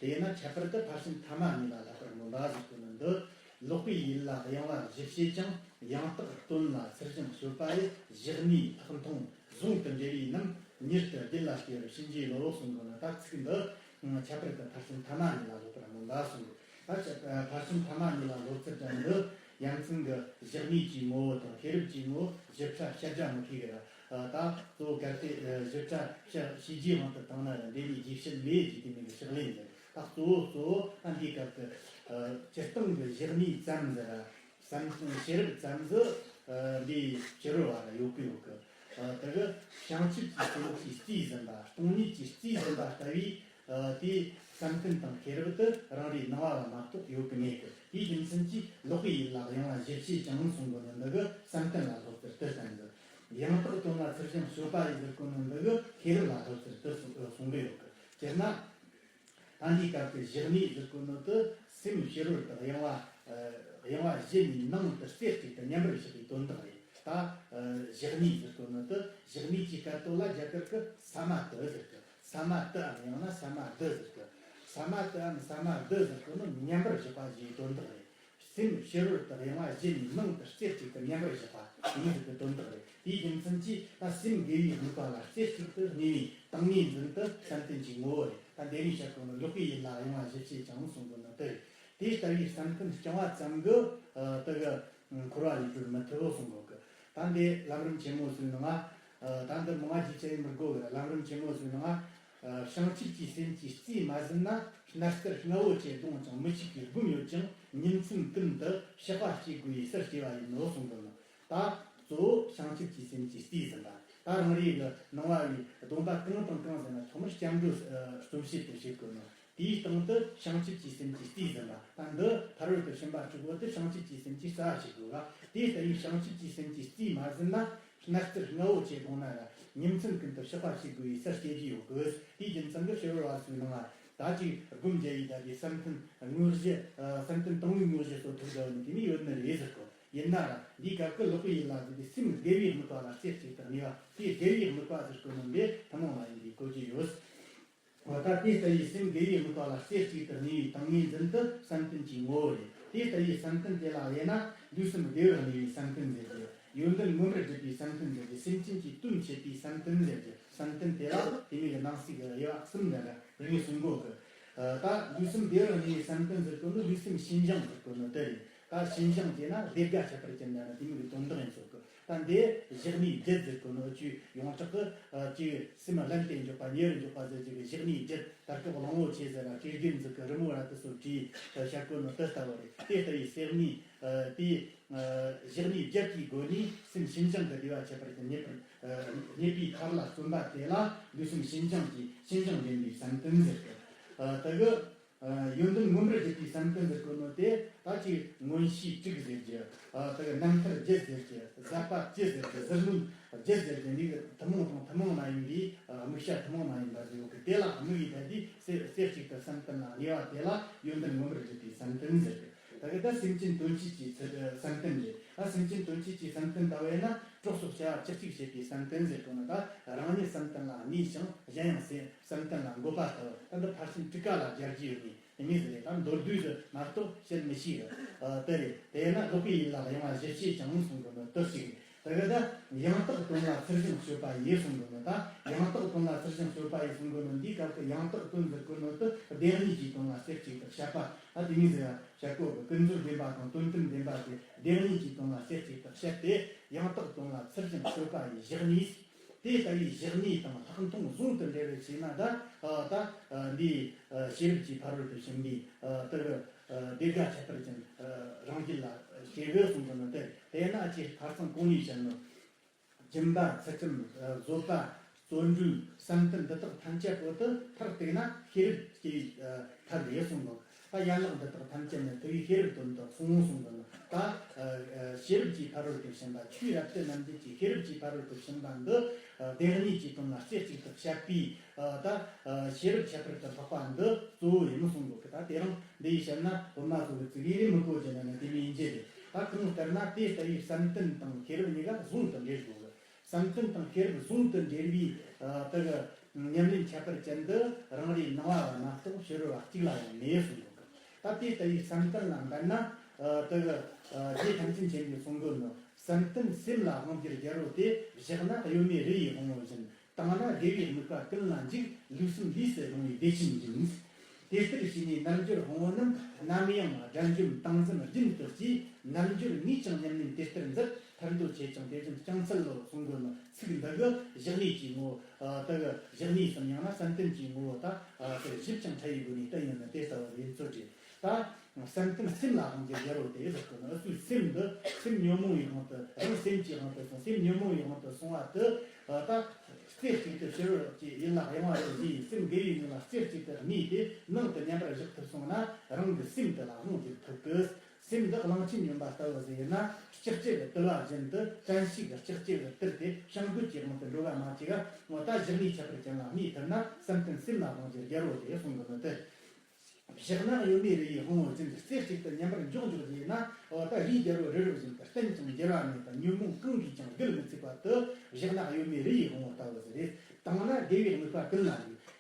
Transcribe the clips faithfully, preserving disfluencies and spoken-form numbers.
དེས་ན་ཁྱད་པར་དུ་ཕར་ཕྱིན་ཐ་མ་གཉིས་ལ་བསླབ་པར་སྨོན་པ་ཟེར་གོ་ནི་འདི། ལོག་པའི་ཡུལ་ལ་གཡེང་བ་བཞི་བྱེད་ཅིང་། ཡང་དག་དོན་ལ་ཚུལ་བཞིན་དཔྱོད་པ་ཡིས། བཞག་ནས་ལྷག་མཐོང་ཟུང་དུ་འབྲེལ་བའི་རྣམས། མྱུར་དུ་རྒྱུད་ལ་སྐྱེ་བར་བྱིན་གྱིས་རློབས་གསུངས་གོ་ནི། ད་ཚིག་འདི་ཁྱད་པར་དུ་ཕར་ཕྱིན་ཐ་མ་གཉིས་ལ་སློབ་པར་སྨོན་པ་གསུངས། ད་ཕར་ཕྱིན་ཐ་མ་གཉིས་ལ་སློབ་ཚུལ་དྲངས་འདི་ཡ་མཚན་གྱི་བཞག་ནས་ཀྱི་ངོ་བོ་དང་ཤེས་རབ་ཀྱི་ངོ་བོ་བཞི་ཆ་བཤད་རྒྱ་མི་ཁེགས་ར། ད་གཙོ་བོ་གལ་ཏེ་བཞི་ཆ་བཤད་བྱས་རྗེས་དབང་དུ་བཏང་ན་ཡང་འབྲེལ་བའི་རྗེས་བཤད་ལས་ཀྱི་དེ་མིན་གྱི་ཕྱག་ལེན་ཟེར། ད་གཙོ་བོ་གཙོ་བོ་ད་འདིའི་སྐབས་ཀྱི་སྤྱིར་བཏང་གི་བཞག་ནས་ཙམ་ཟེར་ར། བསམ་ཤེས་རབ་ཙམ་ཟིག་འདིའི་ཕྱི་རོལ་བ་ལ་ཡོད་གི་ཡོད་གི། དེ་གི་བྱང་ཆུབ་ཀྱི་སེམས་ཀྱི་རྩིས་ཟིན་པ། སྟོང་ཉིད་ཀྱི་རྩིས་ཟིན་པ་ལྟ་བུའི་དེའི་བསམ་གཏན་དང་ཤེས་རབ་དེ་རང་རེའི་སྣང་བ་ལ་མ་གཏོགས་ཡོད་གི་མེད་གི། དེའི་རྒྱུ་མཚན་གྱིས་ལོག་པའི་ཡུལ་ལ་གཡེང་བ་བཞི་བྱེད་ཅིང་གསུངས་གོ་ནི་འདི་གི་བསམ་གཏན་ལ་སློབ་ཚུལ་དེ་བསྟན་གི། ཡང་དག་དོན་ལ་ཚུལ་བཞིན་དཔྱོད་པ་ཡིས་ཟེར་གོ་ནི་འདི་གི་ཤེས་རབ་ལ་སློབ་ཚུལ་དེ་གསུངས་གསུངས་གི་ཡོད་གི། སྤྱིར་ན། ད་འདིའི་སྐབས་ཀྱི་བཞག་ནས་ཟེར་གོ་ནོ་དེ་སེམས་ཕྱི་རོལ་དུ་གཡེང་བ། གཡེང་བ་བཞི་ནས་ནང་དུ་རྩེ་གཅིག་ཏུ་མཉམ་པར་བཞག་པའི་དོན་དག་རེད། ད་བཞག་ནས་ཟེར་གོ་ནོ་དེ་བཞག་ནས་ཀྱི་སྐད་དོད་ལ་རྒྱ་གར་གྱི་ས་མ་ཏི་ཟེར་གི། ས་མ་ཏིའམ་ཡང་ན་ས་མ་དི་ཟེར་གི། ས་མ་ཏིའམ་ས་མ་དི་ཟེར་གོ་ནོ་མཉམ་པར་བཞག་པ་ཞེས་དོན་དག་རེད། སེམས་ཕྱི་རོལ་དུ་གཡེང་བ་བཞི་ནས་ནང་དུ་རྩེ་གཅིག་ཏུ་མཉམ་པར་བཞག་པ་དེ་ཉིད་ཀྱི་དོན་དག་རེད། དེའི་རྒྱུ་མཚན་གྱིས་ད་སེམས་དགེ་བའི་དམིགས་པ་ལ་རྩེ་གཅིག་ཏུ་གནས་པའི་ཏིང་ངེ་འཛིན་དེ་བསམ་གཏན་གྱི་ངོ་བོ་རེད། ད་འདས་པའི་ཞག་གོང་ལ་ལོག་པའི་ཡུལ་ལ་གཡེང་བ་བཞི་བྱེད་ཅིང་གསུངས་གོ་ནོ་དེ་རེད། དེ་ལྟ་བུའི་བསམ་གཏན་རྐྱང་བ་ཙམ་གྱིས་དེ་གི་འཁོར་བ་ལས་གྲོལ་མི་ཐུབ་བོ་གསུངས་གོ་གི། ད་འདི་ལམ་རིམ་ཆེན་མོ་ཟེར་ནང་ང་ད་འདི་མང་ང་ཅིག་བྱས་མི་དགོས་གི། ལམ་རིམ་ཆེན་མོ་ཟེར་ནང་ང་། བྱང་ཆུབ་ཀྱི་སེམས་ཀྱི་རྩིས་མ་ཟིན་ན། སྣ་རྩེར་རྔ་བོ་ཆེ་བརྡུངས་ཀྱང་མི་ཆིག་གི་སྒོམ་ཡོད་ཅིང་། ཉིན་མཚན་ཀུན་ཏུ་བཤགས་པ་སྐྱེ་དགོས་པའི་སར་སྐྱེ་བ་ཡིན་ནོ་གསུངས་དོན། ད་གཙོ་བོ་བྱང་ཆུབ་ཀྱི་སེམས་ཀྱི་རྩིས་ཟིན་པ། ད་རང་རེའི་གི་སྣང་བ་བའི་སྡོམ་པ་གང་དང་གང་ཟིན་ན་ཐོག་མར་སྐྱབས་འགྲོ་རྩོམ་བྱེད་དུ་བྱེད་དགོས་ནོ། དེའི་སྟེང་དུ་བྱང་ཆུབ་ཀྱི་སེམས་ཀྱི་རྩིས་ཟིན་པ། ད་འདི་ཕ་རོལ་ཏུ་ཕྱིན་པ་དྲུག་པོ་དེ་བྱང་ཆུབ་ཀྱི་སེམས་ཀྱི་རྩ་བྱེད་དགོས་ལ། དེ་ལྟ་བུའི་བྱང་ཆུབ་ཀྱི་སེམས་ཀྱི་རྩིས་མ་ཟིན་ན། སྣ་རྩེར་རྔ་བོ་ཆེ་བརྡུངས་ན་ར། ཉིན་མཚན་ཀུན་ཏུ་བཤགས་པ་བྱེད་དགོས་པའི་སར་སྐྱེ་རྒྱུ་ཡོད་གི། དེའི་རྒྱུ་མཚན་གྱིས་ཕྱི་རོལ་བ་ཚོའི་ནང་ལ་ད་ཅིག་སྒོམ་རྒྱག་ཡི་ད་དེ་བསམ་གཏན་དངོས་གཞི། བསམ་གཏན་དང་པོའི་དངོས་གཞི་སོགས་ཐུག་བསྡད་ནི་དེ་ནི་ཡོད་ནི་རེད་ཟེར་གོ། ཡིན་ན་ར་འདིའི་སྐབས་ཀྱི་ལོག་པའི་ཡུལ་ལ་ཟེར་ཏེ་སེམས་དགེ་བའི་དམིགས་པ་ལ་རྩེ་གཅིག་ཏུ་གནས་པ་དེ་དགེ་བའི་དམིགས་པ་ཟེར་གོ་ནི་འདི་ཐུན་མོང་མ་ཡིན་པའི་གོ་རྒྱུ་ཡོད། འོ་ད་དེ་ལྟ་བུའི་སེམས་དགེ་བའི་དམིགས་པ་ལ་རྩེ་གཅིག་ཏུ་གནས་པའི་ཏིང་ངེ་འཛིན་དེ་བསམ་གཏན་གྱི་ངོ་བོ་རེད། དེ་ལྟ་བུའི་བསམ་གཏན་དེ་ལ་དབྱེ་ན་ལུས་སེམས་བདེ་བར་གནས་པའི་བསམ་གཏན་ཟེར་གྱི། ཡོན་ཏན་མངོན་པར་བརྗོད་པའི་བསམ་གཏན་ཟེར་གྱི། སེམས་ཅན་གྱི་དོན་བྱེད་པའི་བསམ་གཏན་ཟེར་གྱི། བསམ་གཏན་དེ་ལ་དེ་མིན་གྱི་ནང་གསེས་ཀྱི་དབྱེ་བ་གསུམ་ལ་རིགས་གསུམ་གོ་གི། ད་ལུས་སེམས་བདེ་བར་གནས་པའི་བསམ་གཏན་ཟེར་གོ་ནི་ལུས་སེམས་ཞི་འབྱུང་ཟེར་གོ་ནི་དེ་རེད། ད་ཞི་འབྱུང་ཅེ་ན་བདེ་དགའ་ཁྱད་པར་ཅན་ན་ན་དེ་མིན་གྱི་དོན་དག་ཡིན་ཟེར་གི། ད་འདི་བཞག་ནས་བརྗོད་ཟེར་གོ་ནོ་ཅིག་ཡོངས་གྲགས་ཀྱི་ཅིག་སེམས་བླན་ཏེ་འཇོག་པ་ཉེ་བར་འཇོག་པ་ཟེར་ཅིག་བཞག་ནས་བརྗོད། ད་སྐབས་གླང་པོ་ཆེ་ཟེར་ན་བྲིས་རྒྱུན་ཟིག་གི་རི་མོ་ར་དེ་ཚོ་བྲིས་བཤད་གོ་ནོ་དེ་ལྟ་བུ་རེད། དེ་ལྟ་བུའི་བསམ་གཏན་དེ་བཞག་ནས་བརྗོད་ཀྱི་སྒོ་ནས་སེམས་ཞི་འབྱུང་གི་བདེ་བ་ཁྱད་པར་ཅན་རྙེད་པར་རྙེད་པའི་ཐབས་ལ་བརྩོན་པ་དེ་ལ་ལུས་སེམས་ཞི་འབྱུང་གི་ཞི་འབྱུང་ལྡན་པའི་བསམ་གཏན་ཟེར་གི། དེ་གི། ཡོན་ཏན་མངོན་པར་བརྗོད་པའི་བསམ་གཏན་ཟེར་གོ་ནོ་དེ་ད་ཅིག་མངོན་ཤེས་དྲུག་ཟེར་རྒྱུ། དེ་གི་རྣམ་ཐར་བརྒྱད་ཟེར་རྒྱུ། ཟབ་པ་བཅུ་ཟེར་རྒྱུ། ཟུར་སྣོན་བརྒྱད་ཟེར་རྒྱུ་འདི་གི་ཐུན་མོང་དང་ཐུན་མོང་མ་ཡིན་པའི་དམིགས་བྱ་ཐུན་མོང་མ་ཡིན་པ་ཟེར་ཡོད་གི། དེ་ལ་དམིགས་ཡིན་ད་དེ་རྩེ་རྩེ་གཅིག་ཏུ་བསམ་གཏན་ལ་གནས་པ་དེ་ལ་ཡོན་ཏན་མངོན་པར་བརྗོད་པའི་བསམ་གཏན་ཟེར་རྒྱུ། ད་གི་ད་སེམས་ཅན་དོན་བྱེད་ཀྱི་ཚུལ་བསམ་གཏན་རེད། ད་སེམས་ཅན་དོན་བྱེད་ཀྱི་བསམ་གཏན་ལྟ་བས་ན་གྲོགས་སོགས་བྱ་བ་བཅུ་གཅིག་བྱེད་པའི་བསམ་གཏན་ཟེར་གོ་ནོ་ད་རང་ཉིད་བསམ་གཏན་ལ་གནས་ཤིང་གཞན་ཡང་སེམས་བསམ་གཏན་ལ་འགོད་པ་ལྟ་བུ། ད་འདི་ཕར་ཕྱིན་དྲུག་ཀ་ལ་སྦྱར་རྒྱུ་ཡོད་ནི་དེ་མིན་ཟེར་རེད། ད་མདོར་བསྡུས་སུ་མ་གཏོགས་བཤད་མི་ཤེས་གི། དེ་རེད། དེས་ན་ལོག་པའི་ཡུལ་ལ་གཡེང་བ་བཞི་བྱེད་ཅིང་གསུང་གི་ནོ་དེ་ཞིག་རེད། དེ་གི་ད་ཡང་དག་དོན་ལ་ཚུལ་བཞིན་དཔྱོད་པ་ཡིས་གསུང་གི་ནོ། ད་ཡང་དག་དོན་ལ་ཚུལ་བཞིན་དཔྱོད་པ་ཡིས་གསུང་གི་ནོ་འདིའི་སྐབས་སུ་ཡང་དག་དོན་ཟེར་གོ་ནོ་དེ་བདེན་གཉིས་ཀྱི་དོན་ལ་རྩེ་གཅིག་ཏུ་བཤད་པ། ད་དེ་མིན་ཟེར་བཤད་གོ་གི། ཀུན་རྫོབ་བདེན་པ་དང་དོན་དམ་བདེན་པ་དེ་བདེན་གཉིས་ཀྱི་དོན་ལ་རྩེ་གཅིག་ཏུ་བཤད་དེ། ཡང་དག་དོན་ལ་ཚུལ་བཞིན་དཔྱོད་པ་ཡིས་བཞག་ནས། དེ་ལྟ་བུའི་བཞག་ནས་དང་ལྷག་མཐོང་ཟུང་དུ་འབྲེལ་བར་བྱས་ན་ད། ད་འདིའི་ཤེས་རབ་ཀྱི་ཕ་རོལ་ཏུ་ཕྱིན་པའི་དེ་གི་བདེ་དགའ་ཁྱད་པར་ཅན་རང་རྒྱུད་ལ་སྐྱེ་གི་གསུངས་པ་ནི་དེ། དེས་ན་ཅིག་ཁ་སང་གོང་ནས་བཤད་ནོ། སྦྱིན་པ། ཚུལ་ཁྲིམས། བཟོད་པ། བརྩོན་འགྲུས། བསམ་གཏན་འདི་དག་ཐམས་ཅད་པོ་དེ་མཐར་གཏུགས་ན་ཤེས་རབ་སྐྱེ་བའི་ཐབས་རེད་གསུངས་པ། ད་ཡན་ལག་འདི་དག་ཐམས་ཅད་ནི་དེ་བས་ཤེས་རབ་དོན་དུ་གསུངས་གསུངས་པ་ནི། ད་ཤེས་རབ་ཀྱི་ཕ་རོལ་ཏུ་ཕྱིན་པ། ཆོས་རབ་ཏུ་རྣམ་འབྱེད་ཀྱི་ཤེས་རབ་ཀྱི་ཕ་རོལ་ཏུ་ཕྱིན་པ་འདི་བདེན་གཉིས་ཀྱི་དོན་ལ་རྩེ་གཅིག་ཏུ་བཤད་པའི་ད་ཤེས་རབ་ཁྱད་པར་དུ་འཕགས་པ་འདི་གཙོ་བོ་ཡིན་གསུངས་པ་གི། ད་དེ་རིང་འདི་ཡི་བཤད་ན་བུ་མ་ཚོ་གི་ཙི་གེ་རེ་མི་གོ་རྒྱུ་ན་ནི་དེ་མིན་ཡིན་རྒྱུ་རེད། ད་གང་ལྟར་ན་དེ་ལྟ་བུའི་བསམ་གཏན་དང་ཤེས་རབ་གཉིས་ཀ་ཟུང་དུ་འབྲེལ་དགོས་གི། བསམ་གཏན་དང་ཤེས་རབ་ཟུང་དུ་འབྲེལ་བའི་ད་གི་ ཉམས་ལེན་ཁྱད་པར་ཅན་འདི་རང་རེའི་ནང་བ་བ་མ་གཏོགས་ཕྱི་རོལ་བ་གཅིག་ལ་ཡང་མེད་གསུངས་འདུག་ད་ལྟའི་ལྟ་བུའི་བསམ་གཏན་ལ་འབད་ན། ཨ། དེ་གི། ཨ། རྗེ་ཐམས་ཅད་མཁྱེན་པའི་གསུང་མགུར་ནི། བསམ་གཏན་སེམས་ལ་དབང་བསྒྱུར་རྒྱལ་པོ་དེ། བཞག་ན་གཡོ་མེད་རི་ཡི་དབང་པོ་བཞིན། བཏང་ན་དགེ་བའི་དམིགས་པ་ཀུན་ལ་འཇུག་ལུས་སེམས་ལུས་སུ་རུང་བའི་བདེ་ཆེན་ཡིན། དེ་ལྟར་བྱས་ནས་རྣལ་འབྱོར་དབང་པོ་རྣམས། ནམ་ཡང་དགྲ་འཇོམས་བཏང་འཛིན་རྒྱུན་དུ་སྐྱེས། རྣལ་འབྱོར་ངས་ཀྱང་ཉམས་ལེན་དེ་ལྟར་མཛད། ཐར་འདོད་ཆེ་ཀྱང་དེ་བཞིན་བསྐྱངས་འཚལ་ལོ། གསུང་མགུར་ནི་ཚིག་འདི་གི་བཞག་ནས་ཀྱི་ངོ་བོ། ཨ། དེ་གི་བཞག་ནས་སམ་ཡང་ན་བསམ་གཏན་གྱི་ངོ་བོ་ད། ཨ། དེ་ཞིབ་ཅིང་ཕྲ་བའི་སྒོ་ནས་བསྟན་ཡོད་ན་དེ་ལྟ་བུ་ཡིན་ཚོད་རེད། ད་བསམ་གཏན་སེམས་ལ་དབང་བསྒྱུར་རྒྱལ་པོ་དེ་ཟེར་གོ་ནི། འུ་ཚོའི་སེམས་འདི་སེམས་ཉོན་མོངས་པའི་དབང་དུ། རང་སེམས་ཀྱི་དབང་དུ་སོང་། སེམས་ཉོན་མོངས་པའི་དབང་དུ་སོང་བ་དེ། ཨ། ད་རྩེ་གཅིག་ཏུ་ཕྱི་རོལ་གྱི་ཡུལ་ལ་གཡེང་བ་རེ་བཞིན། སེམས་དགེ་བའི་ལམ་ལ་རྩེ་གཅིག་ཏུ་གནས་ཏེ་ནང་དུ་མཉམ་པར་བཞག་ཐུབ་སོང་ན། རང་གི་སེམས་དེ་ལ་དབང་བསྒྱུར་ཐུབ་གི། སེམས་འདི་གླང་ཆེན་ཉོན་པ་ལྟ་བུ་ཟིག་ཡིན་ན། ལྕགས་ཀྱུ་གི་དུ་བ་བཞིན་དུ། བྲན་ཤིང་གི་ལྕགས་ཀྱུ་གིས་དུལ་ཏེ་བྱང་རྒོད་ཀྱི་དབང་དུ་འགྲོ་བ་མ་བྱས་པར། འོ་ད་བཞག་ནས་ཁྱད་པར་ཅན་ལ་གནས་ཐུབ་ན། བསམ་གཏན་སེམས་ལ་དབང་བསྒྱུར་རྒྱལ་པོ་དེ་གསུང་གི་ནི་དེ། བཞག་ན་གཡོ་མེད་རི་ཡི་དབང་པོ་བཞིན། རྩེ་གཅིག་ཏུ་མཉམ་པར་འཇོག་འཇོག་བྱས་ན། འོ་ད་རིའི་རྒྱལ་པོ་རི་རབ་བཞིན་དུ། བརྟན་ཅིང་འགྱུར་བ་མེད་པ། ཉོན་མོངས་གང་གིས་ཀྱང་སྒུལ་མི་ཚུགས་པ་དེ། བཞག་ན་གཡོ་མེད་རི་ཡི་དབང་པོ་ལྟ་བུ་ཟིག་རེད། བཏང་ན་དགེ་བའི་དམིགས་པ་ཀུན་ལ་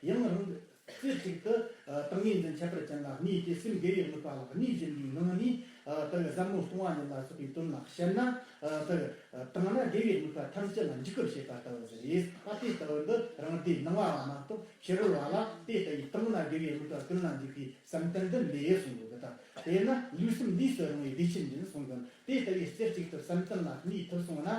འཇུག་ཡང་རང་གི་རྩེ་གཅིག་ཏུ། ཨ། ཏིང་ངེ་འཛིན་ཁྱད་པར་ཅན་ལ་གནས་ཏེ། སེམས་དགེ་བའི་དམིགས་པ་ལ་གནས་བཞིན་པའི་ངང་ནས། ཨ། དེ་གི་ཟབ་མོ་སྟོང་པ་ཉིད་ལ་སོགས་པའི་དོན་ལ་བཤད་ན། ཨ། དེ་གི་བཏང་ན་དགེ་བའི་དམིགས་པ་ཐམས་ཅད་ལ་འཇུག་པར་བྱེད་པ་ལྟ་བུ་ཟིག་རེད། ཨ། དེ་ལྟ་བུ་འདི་རང་སྡེ་ནང་བ་བ་མ་གཏོགས་ཕྱི་རོལ་བ་ལ་དེ་ལྟ་བུའི་བཏང་ན་དགེ་བའི་དམིགས་པ་ཀུན་ལ་འཇུག་པའི་བསམ་གཏན་འདི་མེད་གསུང་གི། ད་དེས་ན་ལུས་སེམས་ལུས་སུ་རུང་བའི་བདེ་ཆེན་ཡིན་གསུང་གི། དེ་ལྟ་བུའི་རྩེ་གཅིག་ཏུ་བསམ་གཏན་ལ་གནས་ཐུབ་སོང་ན།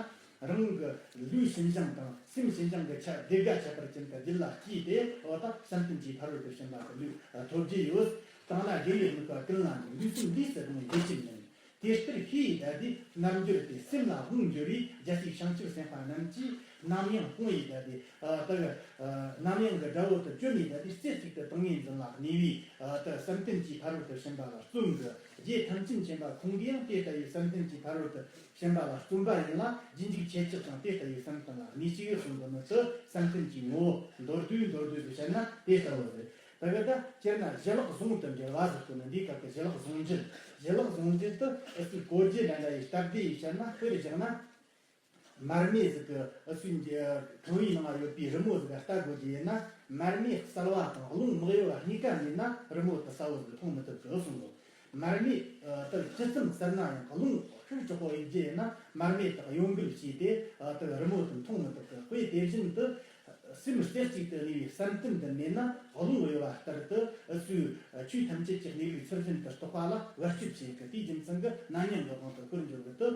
རང་གི་ལུས་ཞིན་སྦྱངས་དང་སེམས་ཞིན་སྦྱངས་ཀྱི་ཆ་བདེ་དགའ་ཁྱད་པར་ཅན་དུ་རྒྱུད་ལ་སྐྱེས་ཏེ། འོ་ད་བསམ་གཏན་གྱི་ཕ་རོལ་ཏུ་ཕྱིན་པ་གི་ལུས་ཐོབ་རྒྱུ་ཡོད། བཏང་ན་དགེ་བའི་དམིགས་པ་ཀུན་ལ་འཇུག་ལུས་སེམས་ལུས་སུ་རུང་བའི་བདེ་ཆེན་ཡིན། དེ་ལྟར་ཤེས་ཡི་ད་དེ་རྣལ་འབྱོར་ཏེ། སེམས་ལ་དབང་འབྱོར་བའི་རྒྱལ་སྲས་བྱང་ཆུབ་སེམས་དཔའ་རྣམས་ཀྱིས་ནམ་ཡང་སྤོང་ཡི་ད་དེ། ཨ། ད་གི། ཨ། ནམ་ཡང་གི་དགྲ་བོ་དེ་བཅོམ་ཡི་ད་དེ། རྩེ་གཅིག་ཏུ་ཏིང་ངེ་འཛིན་ལ་གནས་པའི། ཨ། ད་བསམ་གཏན་གྱི་ཕ་རོལ་ཏུ་ཕྱིན་པ་ལ་བརྩོན་གི། རྗེ་ཐམས་ཅད་མཁྱེན་པ་ཁོང་གིས་ཡང་དེ་ལྟ་བུའི་བསམ་གཏན་གྱི་ཕ་རོལ་ཏུ་ཕྱིན་པ་ལ་བརྩོན་པ་ཡིན་ལ། རྗེས་འཇུག་ཁྱེད་ཅག་ཀྱང་དེ་ལྟ་བུའི་བསམ་གཏན་ལ་གནས་ཅིག་གསུང་གི་ནི་དེ། བསམ་གཏན་གྱི་ངོ་བོ་མདོར་བསྡུས་མདོར་བསྡུས་སུ་བཤད་ན་དེ་ལྟ་བུ་རེད། ད་གི་ད་སྤྱིར་ན་ཞི་ལྷག་ཟུང་དུ་འབྲེལ་བ་ཟེར་གོ་ནི། འདིའི་སྐབས་ཀྱི་ཞི་ལྷག་ཟུང་འབྲེལ། ཞི་ལྷག་ཟུང་འབྲེལ་དུ་ཨུ་ཚུགས་གོ་རྒྱུ་འདྲ་འདྲ་ཡི་སྟབས་བདེ་ཡི་བཤད་ན། དཔེར་བཞག་ན། མར་མེ་ཟིག་གི་ཨུ་ཚུགས་ཁང་བའི་ནང་ཡོད་པའི་རི་མོ་ཟིག་ག་ལྟ་དགོས་རྒྱུ་ཡིན་ན། མར་མེ་གསལ་བ་དང་རླུང་མི་གཡོ་བ་གཉིས་ཀ་མེད་ན་རི་མོ་དེ་གསལ་བོ་ཟིག་མཐོང་མི་ཐུབ་གི་གསུངས་འདུག་མར་མེ་དེ་ཇི་ཙམ་གསལ་ན་ཡང་རླུང་ཤུགས་ཆོག་པོ་ཡོད་རྒྱུ་ཡིན་ན། མར་མེ་དག་གཡོ་འགུལ་བྱས་ཏེ་དེ་རི་མོ་དེ་མཐོང་མི་ཐུབ་གི། དཔེ་དེ་བཞིན་དུ་སེམས་རྩེ་གཅིག་ཏུ་གནས་པའི་བསམ་གཏན་དེ་མེད་ན། རླུང་གཡོ་བ་ལྟར་དུ་ཨུ་ཚུགས་ཆོས་ཐམས་ཅད་ཀྱི་གནས་ལུགས་ཚུལ་བཞིན་དུ་རྟོགས་པ་ལ་བེད་སྤྱོད་བྱེད་གི། དེའི་རྒྱུ་མཚན་གྱིས་ནམ་ཡང་གི་དབང་དུ་ཤོར་འགྱུར་གི། དེ་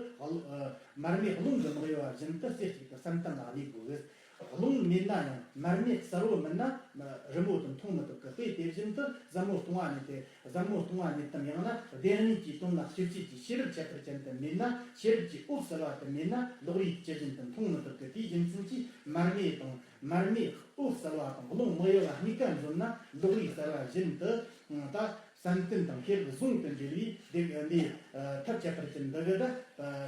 མར་མེ་རླུང་གིས་མི་གཡོ་བ་བཞིན་དུ་རྩེ་གཅིག་ཏུ་བསམ་གཏན་ལ་གནས་དགོས་གི། རླུང་མེད་ན་ཡང་མར་མེ་གསལ་བོ་མིན་ན་རི་མོ་དེ་མཐོང་མི་ཐུབ་གི། དཔེ་དེ་བཞིན་དུ་ཟབ་མོ་སྟོང་པ་ཉིད་དེ། ཟབ་མོ་སྟོང་པ་ཉིད་དམ་ཡང་ན་བདེན་གཉིས་ཀྱི་དོན་ལ་ཤེས་བྱེད་ཀྱི་ཤེས་རབ་ཁྱད་པར་ཅན་དེ་མེད་ན། ཤེས་རབ་ཀྱི་འོད་གསལ་བ་དེ་མེད་ན་ལོག་པའི་ཇི་བཞིན་དུ་མཐོང་མི་ཐུབ་གི། དེའི་རྒྱུ་མཚན་གྱིས་མར་མེ་དང་མར་མེ་འོད་གསལ་བ་དང་རླུང་མི་གཡོ་བ་གཉིས་ཀ་འཛོམས་ན་ལོག་པའི་གསལ་བ་བཞིན་དུ། ད་བསམ་གཏན་དང་ཤེས་རབ་ཟུང་དུ་འབྲེལ་བའི་དེ་འདི་ཐབས་ཁྱད་པར་ཅན་འདི་གིས་ད་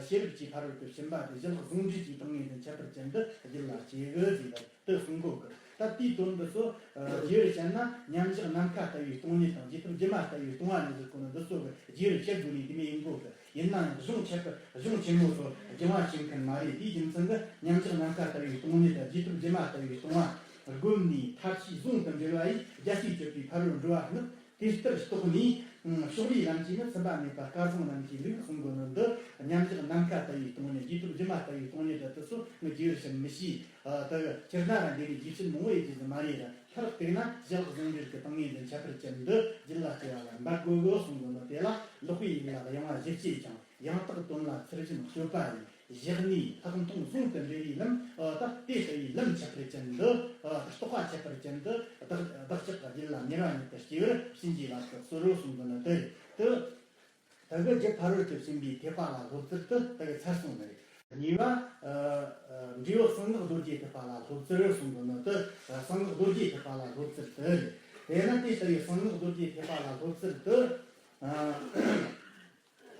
ཤེས་རབ་ཀྱི་ཕ་རོལ་ཏུ་ཕྱིན་པ་དེ། ཞི་ལྷག་ཟུང་འབྲེལ་གྱི་ཏིང་ངེ་འཛིན་ཁྱད་པར་ཅན་འདི་རྒྱུད་ལ་སྐྱེ་གི་ཟེར་བ་དེ་གསུང་གོ་གི། ད་དེའི་དོན་འདི་ཚོ་རྒྱས་པར་བཤད་ན། མཉམ་བཞག་ནམ་མཁའ་ལྟ་བུའི་སྟོང་ཉིད་དང་། རྗེས་ཐོབ་སྒྱུ་མ་ལྟ་བུའི་སྟོང་པ་ཉིད་ཟེར་གོ་ནི་འདི་ཚོ་གི་རྒྱས་པར་བཤད་དགོས་ནི་དེ་མོ་ཡིན་གོ་གི། ཡིན་ན་ཡང་གཞུང་ཆེ་གཞུང་ཆེན་མོ་ཚོ་སྦྱང་བ་བྱེད་མཁན་མ་རེད། དེའི་རྒྱུ་མཚན་གྱིས་མཉམ་བཞག་ནམ་མཁའ་ལྟ་བུའི་སྟོང་ཉིད་དང་། རྗེས་ཐོབ་སྒྱུ་མ་ལྟ་བུའི་སྟོང་པ། སྒོམ་ནས་ཐབས་ཤེས་ཟུང་དུ་འབྲེལ་བ་ཡིས། རྒྱལ་སྲས་སྤྱོད་པའི་ཕ་རོལ་འགྲོ་བ་བསྔགས། དེ་ལྟར་རྟོགས་ནས་ཕྱོགས་རིས་ལམ་གྱིས་ནི། ཚིམ་པ་མེད་པ་སྐལ་བཟང་རྣམས་ཀྱི་ལུགས་གསུང་གོ་ནི་འདི། མཉམ་བཞག་ནམ་མཁའ་ལྟ་བུའི་སྟོང་ཉིད། རྗེས་ཐོབ་སྒྱུ་མ་ལྟ་བུའི་སྟོང་ཉིད་དེ་ཚོ་ངས་རྒྱས་པར་བཤད་མི་ཤེས། ཨ། ད་སྤྱིར་ན་ར་འདི་ནས་རྒྱས་བཤད་མང་བོ་ཡོད་རྒྱུ་ཟིག་མ་རེད་ར། ཁྱད་དེ་ན་ཞི་ལྷག་ཟུང་འབྲེལ་གྱི་ཏིང་ངེ་འཛིན་ཁྱད་པར་ཅན་འདི་རྒྱུད་ལ་སྐྱེ་བ་ལ་འབད་དགོས་གི་གསུང་གོ་ནི་དེ་ལ། ལོག་པའི་ཡུལ་ལ་གཡེང་བ་ཞི་བྱེད་ཀྱང་། ཡང་དག་དོན་ལ་ཚུལ་བཞིན་དཔྱོད་པ་ཡིས། བཞག་ནས་ལྷག་མཐོང་ཟུང་དུ་འབྲེལ་བའི་ལམ། ཨ། ད་དེ་ལྟ་བུའི་ལམ་ཁྱད་པར་ཅན་འདི། ཨ། རྟོགས་པ་ཁྱད་པར་ཅན་འདི་བདག་བདག་ཅག་གི་རྒྱུད་ལ་ཉེ་བར་ཉིད་དུ་སྐྱེ་བར་བྱིན་གྱིས་བརླབ་ཏུ་གསོལ་རོ་གསུང་གི་ནི་དེ་རེད། དེ་ད་གི་རྒྱུ་ཕ་རོལ་ཏུ་ཕྱིན་པའི་ཐེག་པ་ལ་སློབ་ཚུལ་དེ་ད་གི་ཚར་སོང་ནི་རེད། གཉིས་པ། ཨ། ཨ། འབྲས་བུ་གསང་སྔགས་རྡོ་རྗེ་ཐེག་པ་ལ་སློབ་ཚུལ་གསུང་གི་ནི་དེ། གསང་སྔགས་རྡོ་རྗེ་ཐེག་པ་ལ་སློབ་ཚུལ་དེ་རེད། དེས་ན་དེ་ལྟ་བུའི་གསང་སྔགས་རྡོ་རྗེ་ཐེག་པ་ལ་སློབ་ཚུལ་དེ།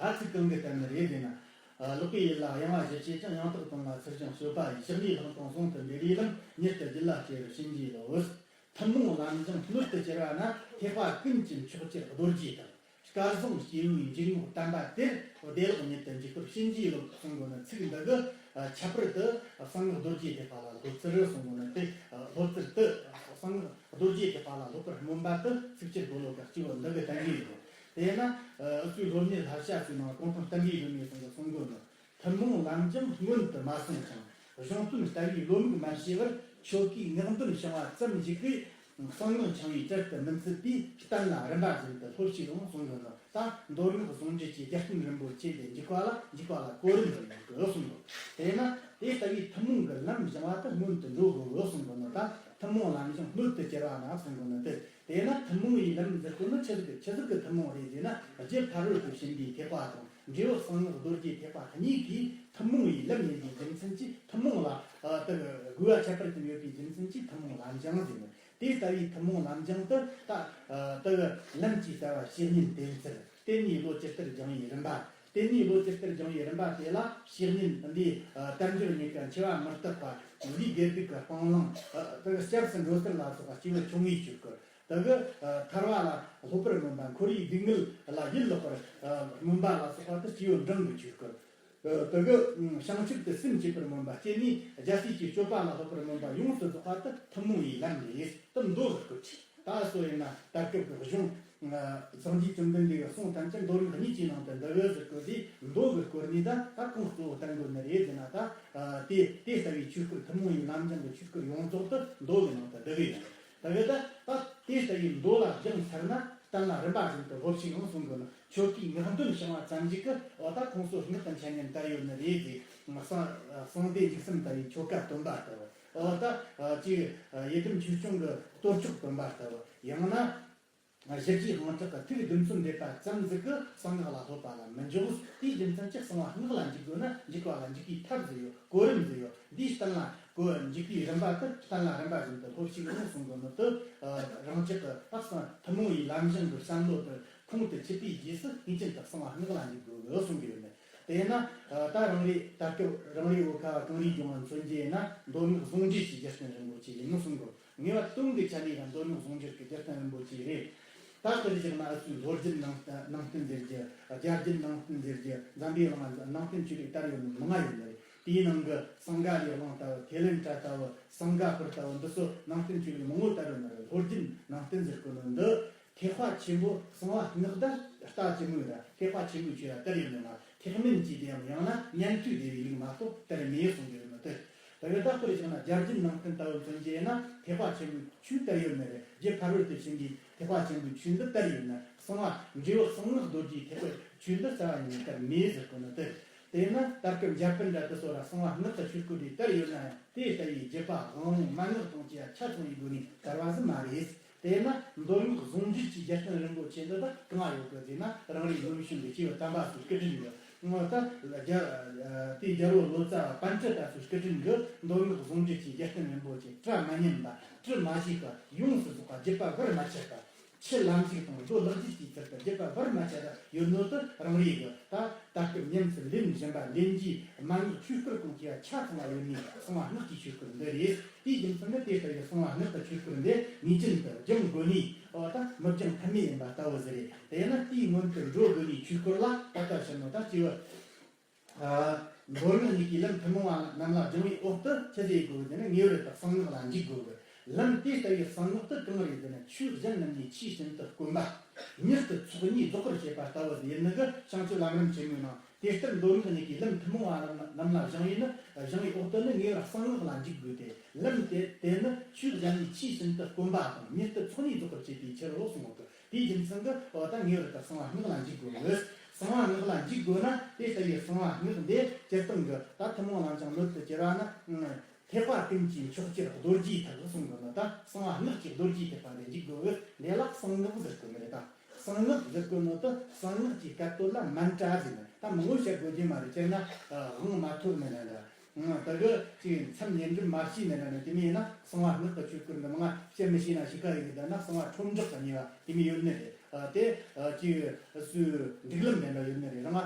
ཨ། ད་ཚིག་གང་གིས་བསྟན་ནི་རེད་ཟེར་ན། ལོག་པའི་ཡུལ་ལ་གཡེང་བ་ཞི་བྱེད་ཀྱང་། ཡང་དག་དོན་ལ་ཚུལ་བཞིན་དཔྱོད་པ་ཡིས། བཞག་ནས་ལྷག་མཐོང་ཟུང་དུ་འབྲེལ་བའི་ལམ། མྱུར་དུ་རྒྱུད་ལ་སྐྱེ་བར་བྱིན་གྱིས་རློབས། ཐུན་མོང་ལམ་སྦྱངས་སྣོད་དུ་གྱུར་པ་ན། ཐེག་པ་ཀུན་གྱི་མཆོག་གྱུར་རྡོ་རྗེ་དང་། སྐལ་བཟང་སྐྱེས་བུའི་འཇུག་ངོགས་དམ་པ་དེར། བདེ་བླག་ཉིད་དུ་འཇུག་པར་བྱིན་གྱིས་རློབས། གསུང་གོ་ནི་ཚིག་འདི་གིས་ ཁྱད་པར་དུ་གསང་སྔགས་རྡོ་རྗེ་ཐེག་པ་ལ་སློབ་ཚུལ་གསུངས་པ་ནི་དེ། སློབ་ཚུལ་དུ་གསང་སྔགས་རྡོ་རྗེ་ཐེག་པ་ལ་སློབ་པར་སྨོན་པ་དེ་ཚིགས་བཅད་དགུ་ལོ་ག་གཅིག་པོ་འདི་གི་བསྟན་བྱའི་ཡོད། དེས་ན་ཨུ་ཚུགས་སློབ་གཉེར་བསླབ་བྱ་ཚུལ་ནང་གུང་ཐང་བསྟན་པའི་སྒྲོན་མེ་གསུང་གི་གསུང་དགོས་ནི། ཐུན་མོང་ལམ་སྦྱང་སྔོན་དུ་མ་སོང་ཀྱང་། གཞུང་དོན་ལྟ་བའི་བློ་མིག་མ་ཕྱེ་བར། ཆོ་གའི་ངག་འདོན་བྱུང་བ་ཙམ་ཞིག་གིས། གསང་སྔགས་འཆང་བའི་གྲལ་དུ་མི་ཚུད་པས། གཏན་ལ་རིམ་པ་བཞིན་དུ་སློབས་ཤིག་ཨང་གསུང་གི་ནོ། ད་མདོ་སྔགས་ཟུང་འབྲེལ་གྱི་རྒྱལ་བསྟན་རིན་པོ་ཆེ་ལས་འཇུག་པ་ལ་འཇུག་པ་ལ་གོ་རིམ་དུ་ཡོང་གི་གསུང་གི། དེས་ན་དེ་ལྟ་བུའི་ཐུན་མོང་གི་ལམ་སྦྱང་བ་དེ་སྔོན་དུ་འགྲོ་དགོས་གསུང་གི་ནོ། ད་ཐུན་མོང་ལམ་སྦྱང་སྣོད་དུ་གྱུར་པ་ན་གསུང་གི་ནོ། དེ། དེས་ན་ཐུན་མོང་བའི་ལམ་ཟེར་གོ་ནི་ཆི་ཟིག་གི་ཆི་ཟིག་གི་ཐུན་མོང་རེད་ཟེར་ན། རྒྱུ་ཕ་རོལ་ཏུ་ཕྱིན་པའི་ཐེག་པ་དང་འབྲས་བུ་གསང་སྔགས་རྡོ་རྗེ་ཐེག་པ་གཉིས་ཀྱི་ཐུན་མོང་བའི་ལམ་ཡིན་པའི་རྒྱུ་མཚན་གྱིས། ཐུན་མོང་ལ་ཨ་དེ་དགོས་པ་ཁྱད་པར་ཅན་ཡོད་པའི་རྒྱུ་མཚན་གྱིས་ཐུན་མོང་ལམ་སྦྱང་ཟེར་ནས། དེ་ལྟ་བུའི་ཐུན་མོང་ལམ་སྦྱང་དུ་ད་ཨ་དེ་ལམ་གྱི་རྩ་བ་བཤེས་གཉེན་བསྟེན་ཚུལ། དེ་ནས་བློ་ཇི་ལྟར་སྦྱང་བའི་རིམ་པ། དེ་ནས་བློ་ཇི་ལྟར་སྦྱང་བའི་རིམ་པ་དེ་ལ་བཤེས་གཉེན་འདི་ཨ་དལ་འབྱོར་རྙེད་དཀའ་འཆི་བ་མི་རྟག་པ། ལུས་དགེ་སྡིག་གི་སྤང་བླང་། ཨ་དེ་སྐྱབས་སུ་འགྲོ་ཚུལ་ལ་སོགས་པ་སྐྱེས་བུ་ཆུང་ངུའི་ཆོས་སྐོར། དེ་གི་ཨ་ཐར་བ་ལ་སློབ་པར་སྨོན་པ། འཁོར་བའི་སྡུག་བསྔལ་ལ་ཡིད་ལོག་པར་ཨ་སྨོན་པ་ལ་སོགས་པ་དེ་སྐྱེས་བུ་འབྲིང་གི་ཆོས་སྐོར། ཨ་དེ་གི་བྱང་ཆུབ་ཏུ་སེམས་བསྐྱེད་པར་སྨོན་པ། སྐྱེས་ནས་རྒྱལ་སྲས་ཀྱི་སྤྱོད་པ་ལ་སློབ་པར་སྨོན་པ་ཡོངས་སུ་རྫོགས་པ་དེ་ཐུན་མོང་བའི་ལམ་རེད། དེ་མདོ་གི་སྐོར་གྱིས། ད་སོ་ཡིན་ན་ད་སྐབས་ཀྱི་གཞུང་སངས་རྒྱས་བཅོམ་ལྡན་འདས་ཀྱི་གསུང་ཐམས་ཅད་མདོ་སྔགས་གཉིས་ཀྱི་ནང་དུ་འདུ་བའི་ཟེར་གོ་དེ། མདོ་གི་སྐོར་ནས་ད་ད་གོང་གཙོ་བོ་བསྟན་དགོས་ནི་རེད་ཟེར་ན། ད་ཨ་དེ་དེ་ལྟ་བུའི་ཆོས་སྐོར་ཐུན་མོང་བའི་ལམ་སྦྱང་གི་ཆོས་སྐོར་ཡོངས་རྫོགས་དེ་མདོ་གི་ནང་དུ་བསྡུ་གི་ཡོད། ད་གི་ད་ད་དེ་ལྟ་བུའི་མདོ་ལ་སྦྱངས་ཚར་ན་གཏན་ལ་རིམ་པ་བཞིན་དུ་སློབས་ཤིག་ཨང་གསུང་གི་ནི། ཆོ་གའི་ངག་འདོན་བྱུང་བ་ཙམ་ཞིག་གིས་འོ་ད་ཁོང་ཚོ་སྔགས་དང་འཆད་ཉན་དར་ཡོད་ནི་རེད་ཟེར། གསང་གསང་བདེ་འཇིགས་གསུམ་ལྟ་བུའི་ཆོ་ག་སྟོན་པ་ལྟ་བུ། འོ་ད་ཅིག་ཡི་དམ་ཆོས་སྐྱོང་གི་གཏོར་ཆོག་སྟོན་པ་ལྟ་བུ། ཡང་ན། གཞི་རྒྱས་དབང་དྲག་གི་ཐུགས་བདུན་ཚོད་འདེབས་པ་ཙམ་ཟིག་གིས་གསང་སྔགས་ལ་སློབ་པ་ལ་མི་འཇོག། དེའི་རྒྱུ་མཚན་གྱིས་གསང་བ་སྔགས་ལ་འཇུག་དགོས་ན་འཇུག་པ་ལ་འཇུག་པའི་ཐབས་ཟིག་ཡོད། གོ་རིམ་ཟིག་ཡོད། འདིའི་གཏན་ལ་གོ་འཇུག་པའི་རིམ་པ་དེ་གཏན་ལ་རིམ་པ་བཞིན་དུ་སློབས་ཤིག་ཨང་གསུང་གི་ནི་དེ། རང་ཅག་གི་ད་གསང་ཐུན་མོང་བའི་ལམ་སྦྱང་གི་བསམ་བློ་དེ་ཁོང་དུ་ཆུད་པའི་རྗེས་སུ་ངེས་ཅན་དུ་གསང་བ་སྔགས་ལ་འཇུག་དགོས་གསུང་གི་ཡོད་ནི། དེས་ན་ད་རང་རེ་ད་སྐབས་རང་རེའི་བོད་ཁ་བ་གངས་རིའི་ལྗོངས་ལ་མཚོན་རྒྱུ་ཡིན་ན། མདོ་སྔགས་ཟུང་འབྲེལ་གྱི་རྒྱལ་བསྟན་རིན་པོ་ཆེ་ཡིན་ནོ་གསུང་གི། ངེས་པ་དོན་གྱི་ཆ་ནས་ཡང་མདོ་སྔགས་ཟུང་འབྲེལ་གྱི་རྒྱལ་བསྟན་རིན་པོ་ཆེ་རེད། ད་ལྟར་བཞག་ན་ཨུ་ཚུགས་ལྷོ་རྒྱུད་ནང་ནང་བསྟན་ཟེར་རྒྱུ། རྒྱ་རྒྱུད་ནང་བསྟན་ཟེར་རྒྱུ། འཛམ་བུའི་གླིང་ལ་ནང་བསྟན་ཆོས་ལུགས་དར་ཡོད་ནི་མང་ང་ཡོད་ནི་རེད། དེའི་ནང་གི་སིངྒ་ལའི་གླིང་ལྟ་བུ། ཐེ་ལན་ཏྲ་ལྟ་བུ། སིངྒ་པུར་ལྟ་བུ། འདི་ཚོ་ནང་བསྟན་ཆོས་ལུགས་མང་བོ་དར་ཡོད་ནི་རེད། ལྷོ་རྒྱུད་ནང་བསྟན་ཟེར་གོ་ནི་འདི་ཐེག་པ་ཆེན་པོ་གསང་བ་སྔགས་དང་ལྟ་ཅི་མོ་ར། ཐེག་པ་ཆེན་པོའི་ཆོས་ལ་དར་ཡོད་ནི་མ། ཐེག་དམན་གྱི་དེ་ཡང་ཡང་ན་ཉན་ཐོས་སྡེ་བའི་ལུགས་མ་གཏོགས་དར་མེད་གསུང་གི་ཡོད་ནི་དེ། དེ་གི་ད་ལྟར་བཞག་ན་རྒྱ་རྒྱུད་ནང་བསྟན་ལྟ་བུ་མཚོན་རྒྱུ་ཡིན་ན། ཐེག་པ་ཆེན་པོའི་ཆོས་དར་ཡོད་ནི་རེད། རྒྱུ་ཕ་རོལ་ཏུ་ཕྱིན་པའི་ཐེག་པ་ཆེན་པོའི་ཆོས་འདི་དར་ཡོད་ནི། གསང་བ་འབྲས་བུ་གསང་སྔགས་རྡོ་རྗེའི་ཐེག་པའི་ཆོས་འདི་རྩ་བ་ཉིད་ནས་དར་མེད་ཟེར་གོ་ནི་དེ། དེས་ན་ད་སྐབས་འཇར་པན་འདྲ་དེ་ཚོ་ལ་གསང་བ་སྔགས་ཀྱི་ཆོས་སྐོར་རེ་དར་ཡོད་ན་ཡང་། དེ་ལྟ་བུའི་རྒྱུད་པ་དབང་པོ་མན་ངག་དང་བཅས་པ་ཆ་ཚང་བའི་སྒོ་ནས་དར་བ་ཟིག་མ་རེད། དེས་ན་མདོ་སྔགས་ཟུང་འབྲེལ་གྱི་རྒྱལ་བསྟན་རིན་པོ་ཆེ་འདི་དག་གང་ཡོད་གི་ཟེར་ན། རང་རེའི་སྔོན་བྱོན་གྱི་སྐྱེས་བུ་དམ་པ་ཚོའི་སྐུ་དྲིན་གྱིས། ངོ་ད་རྒྱ་དེའི་རྒྱལ་པོ་ལོ་ཙཱ་བ་པཎ་ཊ་དེ་ཚོའི་སྐུ་དྲིན་གྱིས་མདོ་སྔགས་ཟུང་འབྲེལ་གྱི་རྒྱལ་བསྟན་རིན་པོ་ཆེ་གྲ་མ་ཉན་པ། དྲི་མ་ཞིག་པ། ཡོངས་སུ་རྫོགས་པ་རྒྱུད་པ་བར་མ་ཆད་པ། ཆུ་ལམ་ཞིག་དང་རྡོ་ལག་ཞིག་གི་ཚུལ་དུ་རྒྱུད་པ་བར་མ་ཆད་པ་ཡོད་ནོ་དེ་རང་རེ་གི་ད་ད་སྐབས་ཉམས་སུ་ལེན་བཞིན་པ། ལེན་རྒྱུའི་མན་ངག་ཆོས་སྐོར་གང་ཅིའི་ཆ་ཚང་བ་ཡོད་ནི་གསང་བ་སྔགས་ཀྱི་ཆོས་སྐོར་འདི་རེད། དེའི་རྒྱུ་མཚན་ནི་དེ་ལྟ་བུའི་གསང་བ་སྔགས་ཀྱི་ཆོས་སྐོར་འདི་ངེས་ཅན་དུ་སྦྱང་དགོས་ནི། འོ་ད་མི་སྦྱང་ཐབས་མེད་ཡིན་པ་ལྟ་བུ་ཟིག་རེད། དེས་ན་དེའི་སྔོན་དུ་འགྲོ་དགོས་ནི་ཆོས་སྐོར་ལ་ད་ལྟ་བཤད་ནོ་ད་སྐྱེས་བུ། ཨ་མདོ་སྔགས་གཉིས་ཀྱི་ལམ་ཐུན་མོང་བ་རྣམས་ལ་སྦྱང་བའི་འོག་ཏུ་ཆི་ཟིག་དགོས་ཟེར་ན། ངེས་པར་དུ་གསང་སྔགས་ལ་འཇུག་དགོས་གི། ལམ་དེ་ལྟ་བུའི་གསང་སྔགས་དེ་གང་རེད་ཟེར་ན། ཆོས་གཞན་རྣམས་ནི་ཆོས་བཞིན་དུ་བཀོད་པ། མྱུར་དུ་ཚོགས་གཉིས་རྫོགས་པར་བྱེད་པ་ལྟ་བུ་ཟིག་ཡིན་ནི་གི། བྱང་ཆུབ་ལམ་རིམ་ཆེན་མོའི་ནང་དེ་ལྟར་མདོ་སྔགས་གཉིས་ཀྱི་ལམ་ཐུན་མོང་བ་རྣམས་ལ་སྦྱང་བའི་ནི། སྦྱང་བའི་འོག་ཏུ་ནི་ངེས་པར་གསང་སྔགས་ལ་འཇུག་དགོས་ཏེ། ལམ་དེ་དེ་ནི་ཆོས་གཞན་ནི་ཆོས་བཞིན་དུ་བཀོད་པ་དང་། མྱུར་དུ་ཚོགས་གཉིས་རྫོགས་པར་བྱེད་པའི་ཕྱིར་རོ་གསུངས་པ་གི། དེའི་རྒྱུ་མཚན་གྱིས་འོ་ད་ངེས་པར་དུ་གསང་བ་སྔགས་ལ་འཇུག་དགོས་མོད། གསང་བ་སྔགས་ལ་འཇུག་དགོས་ན། དེ་ལྟ་བུའི་གསང་བ་སྔགས་འདི་སྤྱིར་བཏང་གི་ད་ཐུན་མོང་ལམ་སྦྱང་སྣོད་དུ་གྱུར་པ་ནི། ཐེག་པ་ཀུན་གྱི་མཆོག་གྱུར་རྡོ་རྗེའི་ཐེག་གསུང་གི་ནི། ད་གསང་བ་སྔགས་ཀྱི་རྡོ་རྗེའི་ཐེག་པ་ལ་འཇུག་དགོས་པས། འདི་ལ་གསང་སྔགས་ཟེར་གོ་ནི་རེད། ད་གསང་སྔགས་ཟེར་གོ་ནོ་དེ་གསང་སྔགས་ཀྱི་སྐད་དོད་ལ་མན་ཏྲ་ཟེར་ནི། ད་མང་བོ་བཤད་དགོས་རྒྱུ་མ་རེད། སྤྱིར་ན་དབང་མ་ཐོབ་ནི་རེད་འདྲ། ད་གི་ཅིག་མཚམས་ཉེ་འགྲམ་མ་ཤེས་ནི་ར་ནི། དེ་མིན་ཡིན་ན་གསང་བ་སྔགས་ཀྱི་ཆོས་སྐོར་འདི་མང་ང་བཤད་མི་ཤེས་ན་ཤི་ཁ་ཡི་གི། ད་ན་གསང་བ་ཁྲོམ་བསྒྲགས་ཀྱི་ཉེས་པ་དེ་མི་ཡོད་ནི་རེད། དེ་ཅིག་སུ་འགྲིག་ལམ་མེད་ན་ཡོད་ནི་རེད། རང་ང་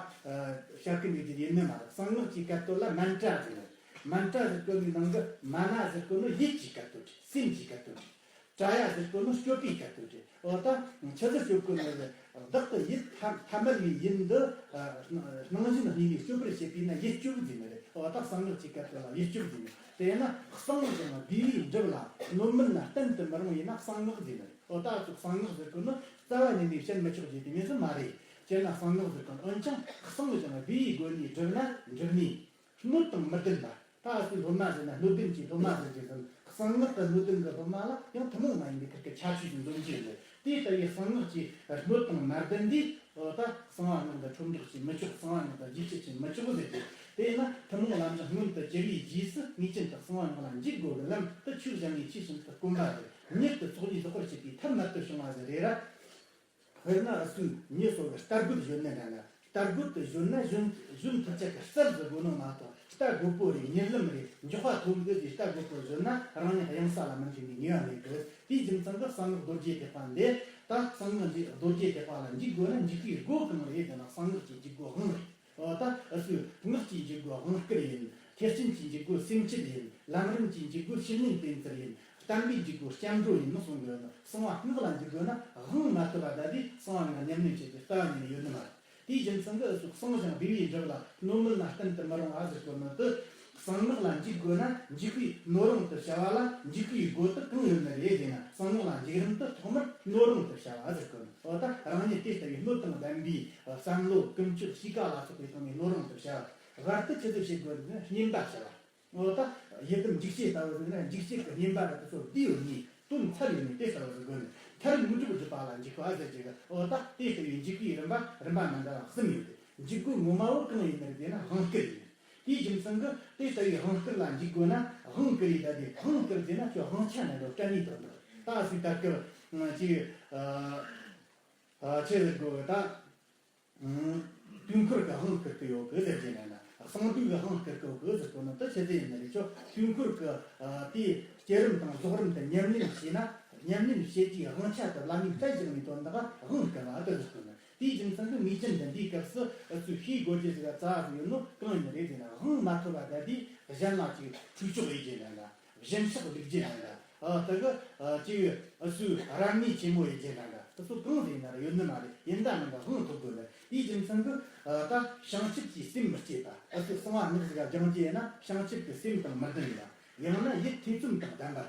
བཤད་ཀི་འགྲིག་རྒྱུ་ཡིན་ནི་མ་རེད། གསང་སྔགས་ཀྱི་སྐད་དོད་ལ་མན་ཏྲ་ཟེར་ནི། མན་ཏྲ་ཟེར་གོ་ནི་ནང་གི་མ་ན་ཟེར་གོ་ནི་ཡིད་ཀྱི་སྐད་དོད་རེད། སེམས་ཀྱི་སྐད་དོད་རེད། བྲ་ཡ་ཟེར་གོ་ནོ་སྐྱོབ་པའི་སྐད་དོད་རེད། འོ་ད་ཆི་ཟིག་སྐྱོབ་གོ་ནོ་རེད། བདག་གི་ཡིད་ཐ་ཐ་མལ་བའི་ཡིད་འདི་སྣང་བཞིན་གཉིས་ལས་སྐྱོབ་པར་བྱེད་པས་ན་ཡིད་སྐྱོབ་ཟེར་ནི་རེད། འོ་ད་གསང་སྔགས་ཀྱི་སྐད་དོད་ལ་ཡིད་སྐྱོབ་ཟེར་ནི། དེས་ན་གསང་ཞིང་བསྡུས་པས་འགྲུབ་ལ་གནོད་མིན་བསྟན་དུ་མི་རུང་བས་ན་གསང་སྔགས་ཟེར་ནི་རེད། འོ་ད་ཚོ་གསང་སྔགས་ཟེར་གོ་ནོ་རྩ་བ་ཉིད་ནས་བཤད་མི་ཆོག་རྒྱུ་དེ་མིན་ཟིག་མ་རེད། སྤྱིར་ན་གསང་སྔགས་ཟེར་གོ་ནོ་འོན་ཀྱང་གསང་ཞིང་བསྡུས་པའི་སྒོ་ནས་བསྒྲུབས་ན་འགྲུབ་ནི། སྣོད་དང་མི་ལྡན་པ། ད་ཨ་སི་སློབ་མ་ཟེར་ན་སྣོད་ལྡན་གྱི་སློབ་མ་ཟེར་གྱི་ཟིན། གསང་སྔགས་ཀྱི་སྣོད་ལྡན་གྱི་སློབ་མ་ལ་ཡང་ཐུན་མོང་མ་ཡིན་པའི་ཁུར་གྱི་ཁྱད་ཆོས་ཀྱི་འཛོམས་རྒྱུ་ཡོད། དེ་ལྟ་བུའི་གསང་སྔགས་ཀྱི་སྣོད་དང་མ་ལྡན་དུས། འོ་ད་གསང་བ་སྔགས་འདི་ཁྲོམ་སྒྲོག་བྱེད་མི་ཆོག་གསང་བ་སྔགས་འདི་རྒྱས་བཤད་བྱེད་མི་ཆོག་ཟེར་གྱི། དེས་ན་ཐུན་མོང་ལམ་གྱི་སྔོན་དུ་གྱུར་པའི་རྗེས་སུ་ངེས་ཅན་དུ་གསང་བ་སྔགས་ལ་འཇུག་དགོས་པའི་ལམ་དུ་ཆོས་གཞན་ངེས་ཆེས་ཤིན་ཏུ་དཀོན་པ་རེད། མྱུར་དུ་ཚོགས་གཉིས་རྫོགས་པར་བྱེད་པའི་ཐབས་རྣལ་དུ་བྱུང་བ་ཟེར་རེད་ར། དཔེར་ན་ཨ་སུའི་མྱི་སོ་གི་རྟ་རྒོད་གཞོན་ནི་འདྲ་ན། རྟ་རྒོད་དུ་གཞོན་ན་གཞོན་གཞོན་ཐུབ་ཆ་གི་རྩལ་ཟིག་དགོས་ནོ་མ་གཏོགས། རྟ་རྒོད་པོ་རེད། གཉིད་ལམ་རེད། མགྱོགས་པ་ཐོབ་འདོད་ཀྱི་རྟ་རྒོད་པོ་གཞོན་ན་རང་ཉིད་གཡེང་ས་ལ་མི་འཇུག་ནས་ཉེས་པ་མེད་གི། དེའི་རྒྱུ་མཚན་གྱིས་གསང་སྔགས་རྡོ་རྗེ་ཐེག་པ་འདི། ད་གསང་སྔགས་འདི་རྡོ་རྗེ་ཐེག་པ་ལ་འཇུག་དགོས་ན་འཇུག་པའི་སྒོ་གང་རེད་ཟེར་ན་གསང་སྔགས་ཀྱི་འཇུག་སྒོ་དབང་རེད། འོ་ད་ཨ་སུའི་སྔགས་ཀྱི་འཇུག་སྒོ་དབང་བསྐུར་ཡིན། ཐེག་ཆེན་གྱི་འཇུག་སྒོ་སེམས་བསྐྱེད་ཡིན། ལམ་རིམ་གྱི་འཇུག་སྒོ་བཤེས་གཉེན་བསྟེན་ཚུལ་ཡིན། བསྟན་པའི་འཇུག་སྒོ་སྐྱབས་འགྲོ་ཡིན་ནོ་གསུང་གི་ཡོད་ནོ། གསང་བ་སྔགས་ལ་འཇུག་དགོས་ན་དབང་མ་ཐོབ་པ་ད་དེ་གསང་བ་སྔགས་ཉམས་ལེན་བྱེད་རྒྱུ་རྩ་བ་ཉིད་ནས་ཡོད་ནི་མ་རེད། དེའི་རྒྱུ་མཚན་གྱིས་ཨ་སུ་གསང་ཞིང་བསྡུས་པས་འགྲུབ་ལ་གནོད་མིན་ལ་བསྟན་དུ་མི་རུང་བ་ཟེར་གོ་ནོ་དེ། གསང་སྔགས་ལ་འཇུག་དགོས་ན་འཇུག་པའི་སྣོད་རུང་དུ་བྱ་བ་ལ་འཇུག་པའི་སྒོ་དེ་གང་ཡོད་ནི་རེད་ཟེར་ན། གསང་སྔགས་ལ་འཇུག་རིམ་དེ་ཐོག་མར་སྣོད་རུང་དུ་བྱ་བ་ཟེར་གོ་ནོ། འོ་ད་རང་ཉིད་དེ་ལྟ་བུའི་སྣོད་དང་ལྡན་པའི་བསམ་བློ་ཀུན་སྤྱོད་གཤིས་ཀ་ལ་སོགས་པའི་ཐོག་ནས་སྣོད་རུང་དུ་བྱ་བ། བར་དུ་ཆི་ཟིག་བྱེད་དགོས་ནི། བསྙེན་པ་བྱ་བ། འོ་ད་ཡི་དམ་འཇིགས་བྱེད་ལྟ་བུ་ཟིག་ན་འཇིགས་བྱེད་ཀྱི་བསྙེན་པ་ར་དེ་ཚོ་བསྡུས་ཡོད་ནི་དོན་ཚར་ཡོད་ནི་དེ་ལྟ་བུ་ཟིག་དགོས་ནི། མཐར་དངོས་གྲུབ་སྒྲུབ་པ་ལ་འཇུག་པ་ཟེར་གྱི། འོ་ད་དེ་ལྟ་བུའི་འཇུག་པའི་རིམ་པ་རིམ་པ་མི་འདྲ་བ་གསུམ་ཡོད་དེ། འཇུག་སྒོ་ངོ་མ་བོ་གང་ཡིན་ནི་རེད་ཟེར་ན་དབང་བསྐུར་ཡིན། དེའི་རྒྱུ་མཚན་གྱིས་དེ་ལྟ་བུའི་དབང་བསྐུར་ལ་འཇུག་དགོས་ན། དབང་བསྐུར་ཡི་ད་དེ་དབང་བསྐུར་ཟེར་ན་ཁྱོད་དབང་ཆ་ནི་རོ་སྐྲ་ནི་དོན་དག་ད་སུས་ད་སྐབས་ཅིག་ཆེ་ཟེར་དགོས་ད། དུས་འཁོར་གྱི་དབང་བསྐུར་གི་ཡོད་གི་ཟེར་གྱི་ན་ན། གསང་འདུས་ཀྱི་དབང་བསྐུར་གི་ཡོད་གི་ཟེར་གོ་ནོ་དེ་ཆི་ཟིག་ཡིན་ནི་རེད། ཁྱོད་དུས་འཁོར་གྱི་དེའི་བསྐྱེད་རིམ་དང་རྫོགས་རིམ་དེ་ཉམས་ལེན་བྱས་ན། ཉམས་ལེན་བྱེད་རྒྱུའི་དབང་ཆ་དེ་བླ་མས་སྤྲད་བཞག་ནས་དོན་དག་དབང་བསྐུར་བ་དེ་ཟེར་གོ་ནོ། དེའི་རྒྱུ་མཚན་གྱིས་ངེས་ཅན་དུ་འདིའི་སྐབས་སུ་ཨ་ཚོས་ཤེས་དགོས་རྒྱུ་ཟིག་རྩ་བ་ཟིག་ཡོད་ནོ་གང་ཡིན་ནི་རེད་ཟེར་ན། དབང་མ་ཐོབ་པ་ད་དེ་གཞན་ལ་ཅིག་འཁྲུག་ཆོག་ཡེད་རྒྱུ་ན་ན། གཞན་སྲོག་སྡིག་རྒྱུ་ན་ན། ཨ་དེ་གི་ཨ་ཅིག་ཨ་སུའི་རབ་གནས་ཆེན་མོ་ཡེད་རྒྱུ་ན་ན། དེ་ཚོ་གང་ཟིག་ཡིན་ན་ར་ཡོད་ནི་མ་རེད། ཡིན་ད་མིན་ད་དབང་ཐོབ་དགོས་ནི། དེའི་རྒྱུ་མཚན་གྱིས་ཨ་ད་བྱང་ཆུབ་ཀྱི་སེམས་མི་སྐྱེད་པ། ཨ་སུ་གསང་བ་སྔགས་ཟིག་ག་སྦྱང་རྒྱུ་ཡིན་ན་བྱང་ཆུབ་ཀྱི་སེམས་དང་མི་ལྡན་པ། ཡང་ན་ཡིད་ཐེ་ཚོམ་དང་ལྡན་པ།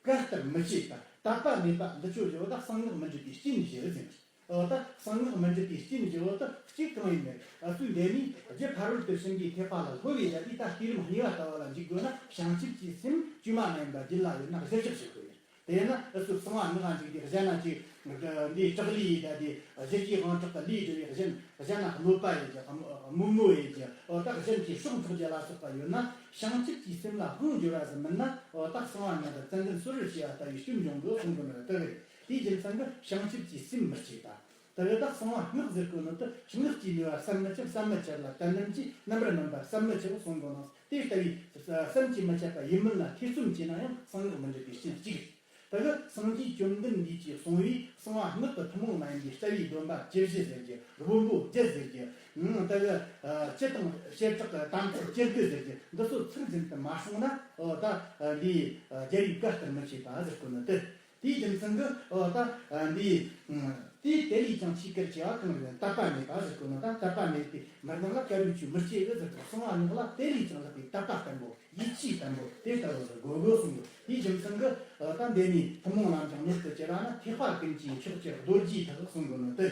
གར་ལྟར་མི་བྱེད་པ། དད་པ་མེད་པ། འདི་ཆོ་བཞི་བོ་ད་གསང་སྔགས་མི་འགྲུབ་པའི་རྐྱེན་བཞི་ཟེར། འོ་ད་གསང་སྔགས་མི་འགྲུབ་པའི་རྐྱེན་བཞི་བོ་ད་གཅིག་གང་ཡིན་ནི། ཨ་སུ་འདི་ནི་རྗེ་ཕ་རོལ་ཏུ་ཕྱིན་པའི་ཐེག་པ་ལ་སློབ་པའི་ཡ་དེ་ད་བསྐྱེད་རིམ་གཉིས་པ་ལྟ་བུ་ལ་འཇུག་དགོས་ན། བྱང་ཆུབ་ཀྱི་སེམས་བཅོས་མ་མ་ཡིན་པ་རྒྱུད་ལ་ཡོད་ན་གཞིར་བཞག་བྱེད་དགོས་ཡིན། དེས་ན་ཨ་སུ་གསང་བ་སྔགས་འཇུག་དེ་གཞན་ན་ཅིག་འདིའི་ལྕགས་ལུས་ཡི་ད་དེ་གཞི་གི་དབང་དྲག་གི་ལུས་སྒྲིལ་བའི་གཞན། གཞན་ན་གནོད་པ་ཡེད་རྒྱུ། དམོད་མོ་ཡེད་རྒྱུ། འོ་ད་གཞན་གྱི་སྲོག་འཕྲོག་རྒྱུ་ལ་སོགས་པ་ཡོད་ན། བྱང་ཆུབ་ཀྱི་སེམས་ལ་དབང་བསྒྱུར་བ་ཟིག་མིན་ན། འོ་ད་གསང་བ་སྔགས་དང་ཙན་དན་སོ་རར་བྱས་པ་ལྟ་བུའི་སྐྱོན་འབྱུང་གི་གསུང་གི་ནོ་དེ་རེད། དེའི་རྒྱུ་མཚན་གྱིས་བྱང་ཆུབ་ཀྱི་སེམས་མི་སྐྱེད་པ། དེ་གི་ད་གསང་བ་སྔགས་ཟེར་གོ་ནོ་དེ། སྔགས་ཀྱི་ནུས་པ་བསམ་མི་ཁྱབ། བསམ་མི་ཁྱབ་ལ་དོན་རྣམས་ཀྱི་རྣམ་པར་སྨིན་པ་བསམ་མི་ཁྱབ་གསུང་གོ་ནོ། དེ་ལྟ་བུའི་བསམ་གྱིས་མི་ཁྱབ་པ་ཡིན་མིན་ལ་ཐེ་ཚོམ་བྱས་ན་ཡང་གསང་སྔགས་མི་འགྲུབ་པའི་རྐྱེན་གཅིག་རེད། དེ་གི་སངས་རྒྱས་བཅོམ་ལྡན་འདས་ཀྱིས་གསུངས་པའི་གསང་བ་སྔགས་ཀྱི་ཐུན་མོང་མ་ཡིན་པའི་རྩ་བའི་སྡོམ་པ་བཅུ་བཞི་ཟེར་རྒྱུ། བོན་པོ་བརྒྱད་ཟེར་རྒྱུ། ཨང་། དེ་གི་ཨ་སྤྱི་དང་བྱེ་བྲག་གི་དམ་ཚིག་བཅུ་དགུ་ཟེར་རྒྱུ། འདི་ཚོ་ཚུལ་བཞིན་དུ་མ་བསྲུངས་ན། འོ་ད་ཨ་འདིའི་ཨ་རྒྱལ་བའི་བཀའ་ལྟར་མི་བྱེད་པ་ཟེར་གོ་ནི་དེ། དེའི་རྒྱུ་མཚན་གྱིས་འོ་ད་ཨ་འདིའི་ཨང་། དེ་དེ་ལས་ཀྱང་ཆེས་གལ་ཆེ་བ་གང་རེད། དད་པ་མེད་པ་ཟེར་གོ་ནི་ད། དད་པ་མེད་པའི་མི་རྣམས་ལ་དཀའ་ལས་ཆེ་མི་སྐྱེ་གི་ཟེར་གི། གསང་བ་སྔགས་ལ་དེ་ལས་ཀྱང་ལྷག་པའི་དད་པ་བརྟན་པོ། ཡིད་ཆེས་བརྟན་པོ་དེ་ལྟ་བུ་ཟིག་དགོས་དགོས་གསུངས་འདུག་དེའི་རྒྱུ་མཚན་གྱིས་ད་འདི་ནས་ཐུན་མོང་ལམ་གྱི་དངོས་སུ་བཅར་བ་ན། ཐེག་པ་ཀུན་གྱི་མཆོག་གྱུར་རྡོ་རྗེའི་ཐེག་གསུང་གི་ནོ་དེ།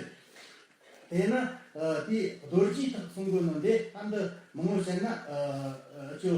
དེས་ན་ཨ་དེའི་རྡོ་རྗེའི་ཐེག་གསུང་གི་ནོ་འདི་ཨ་འདི་མང་བོ་བཤད་ན་ཨ་ཅོ་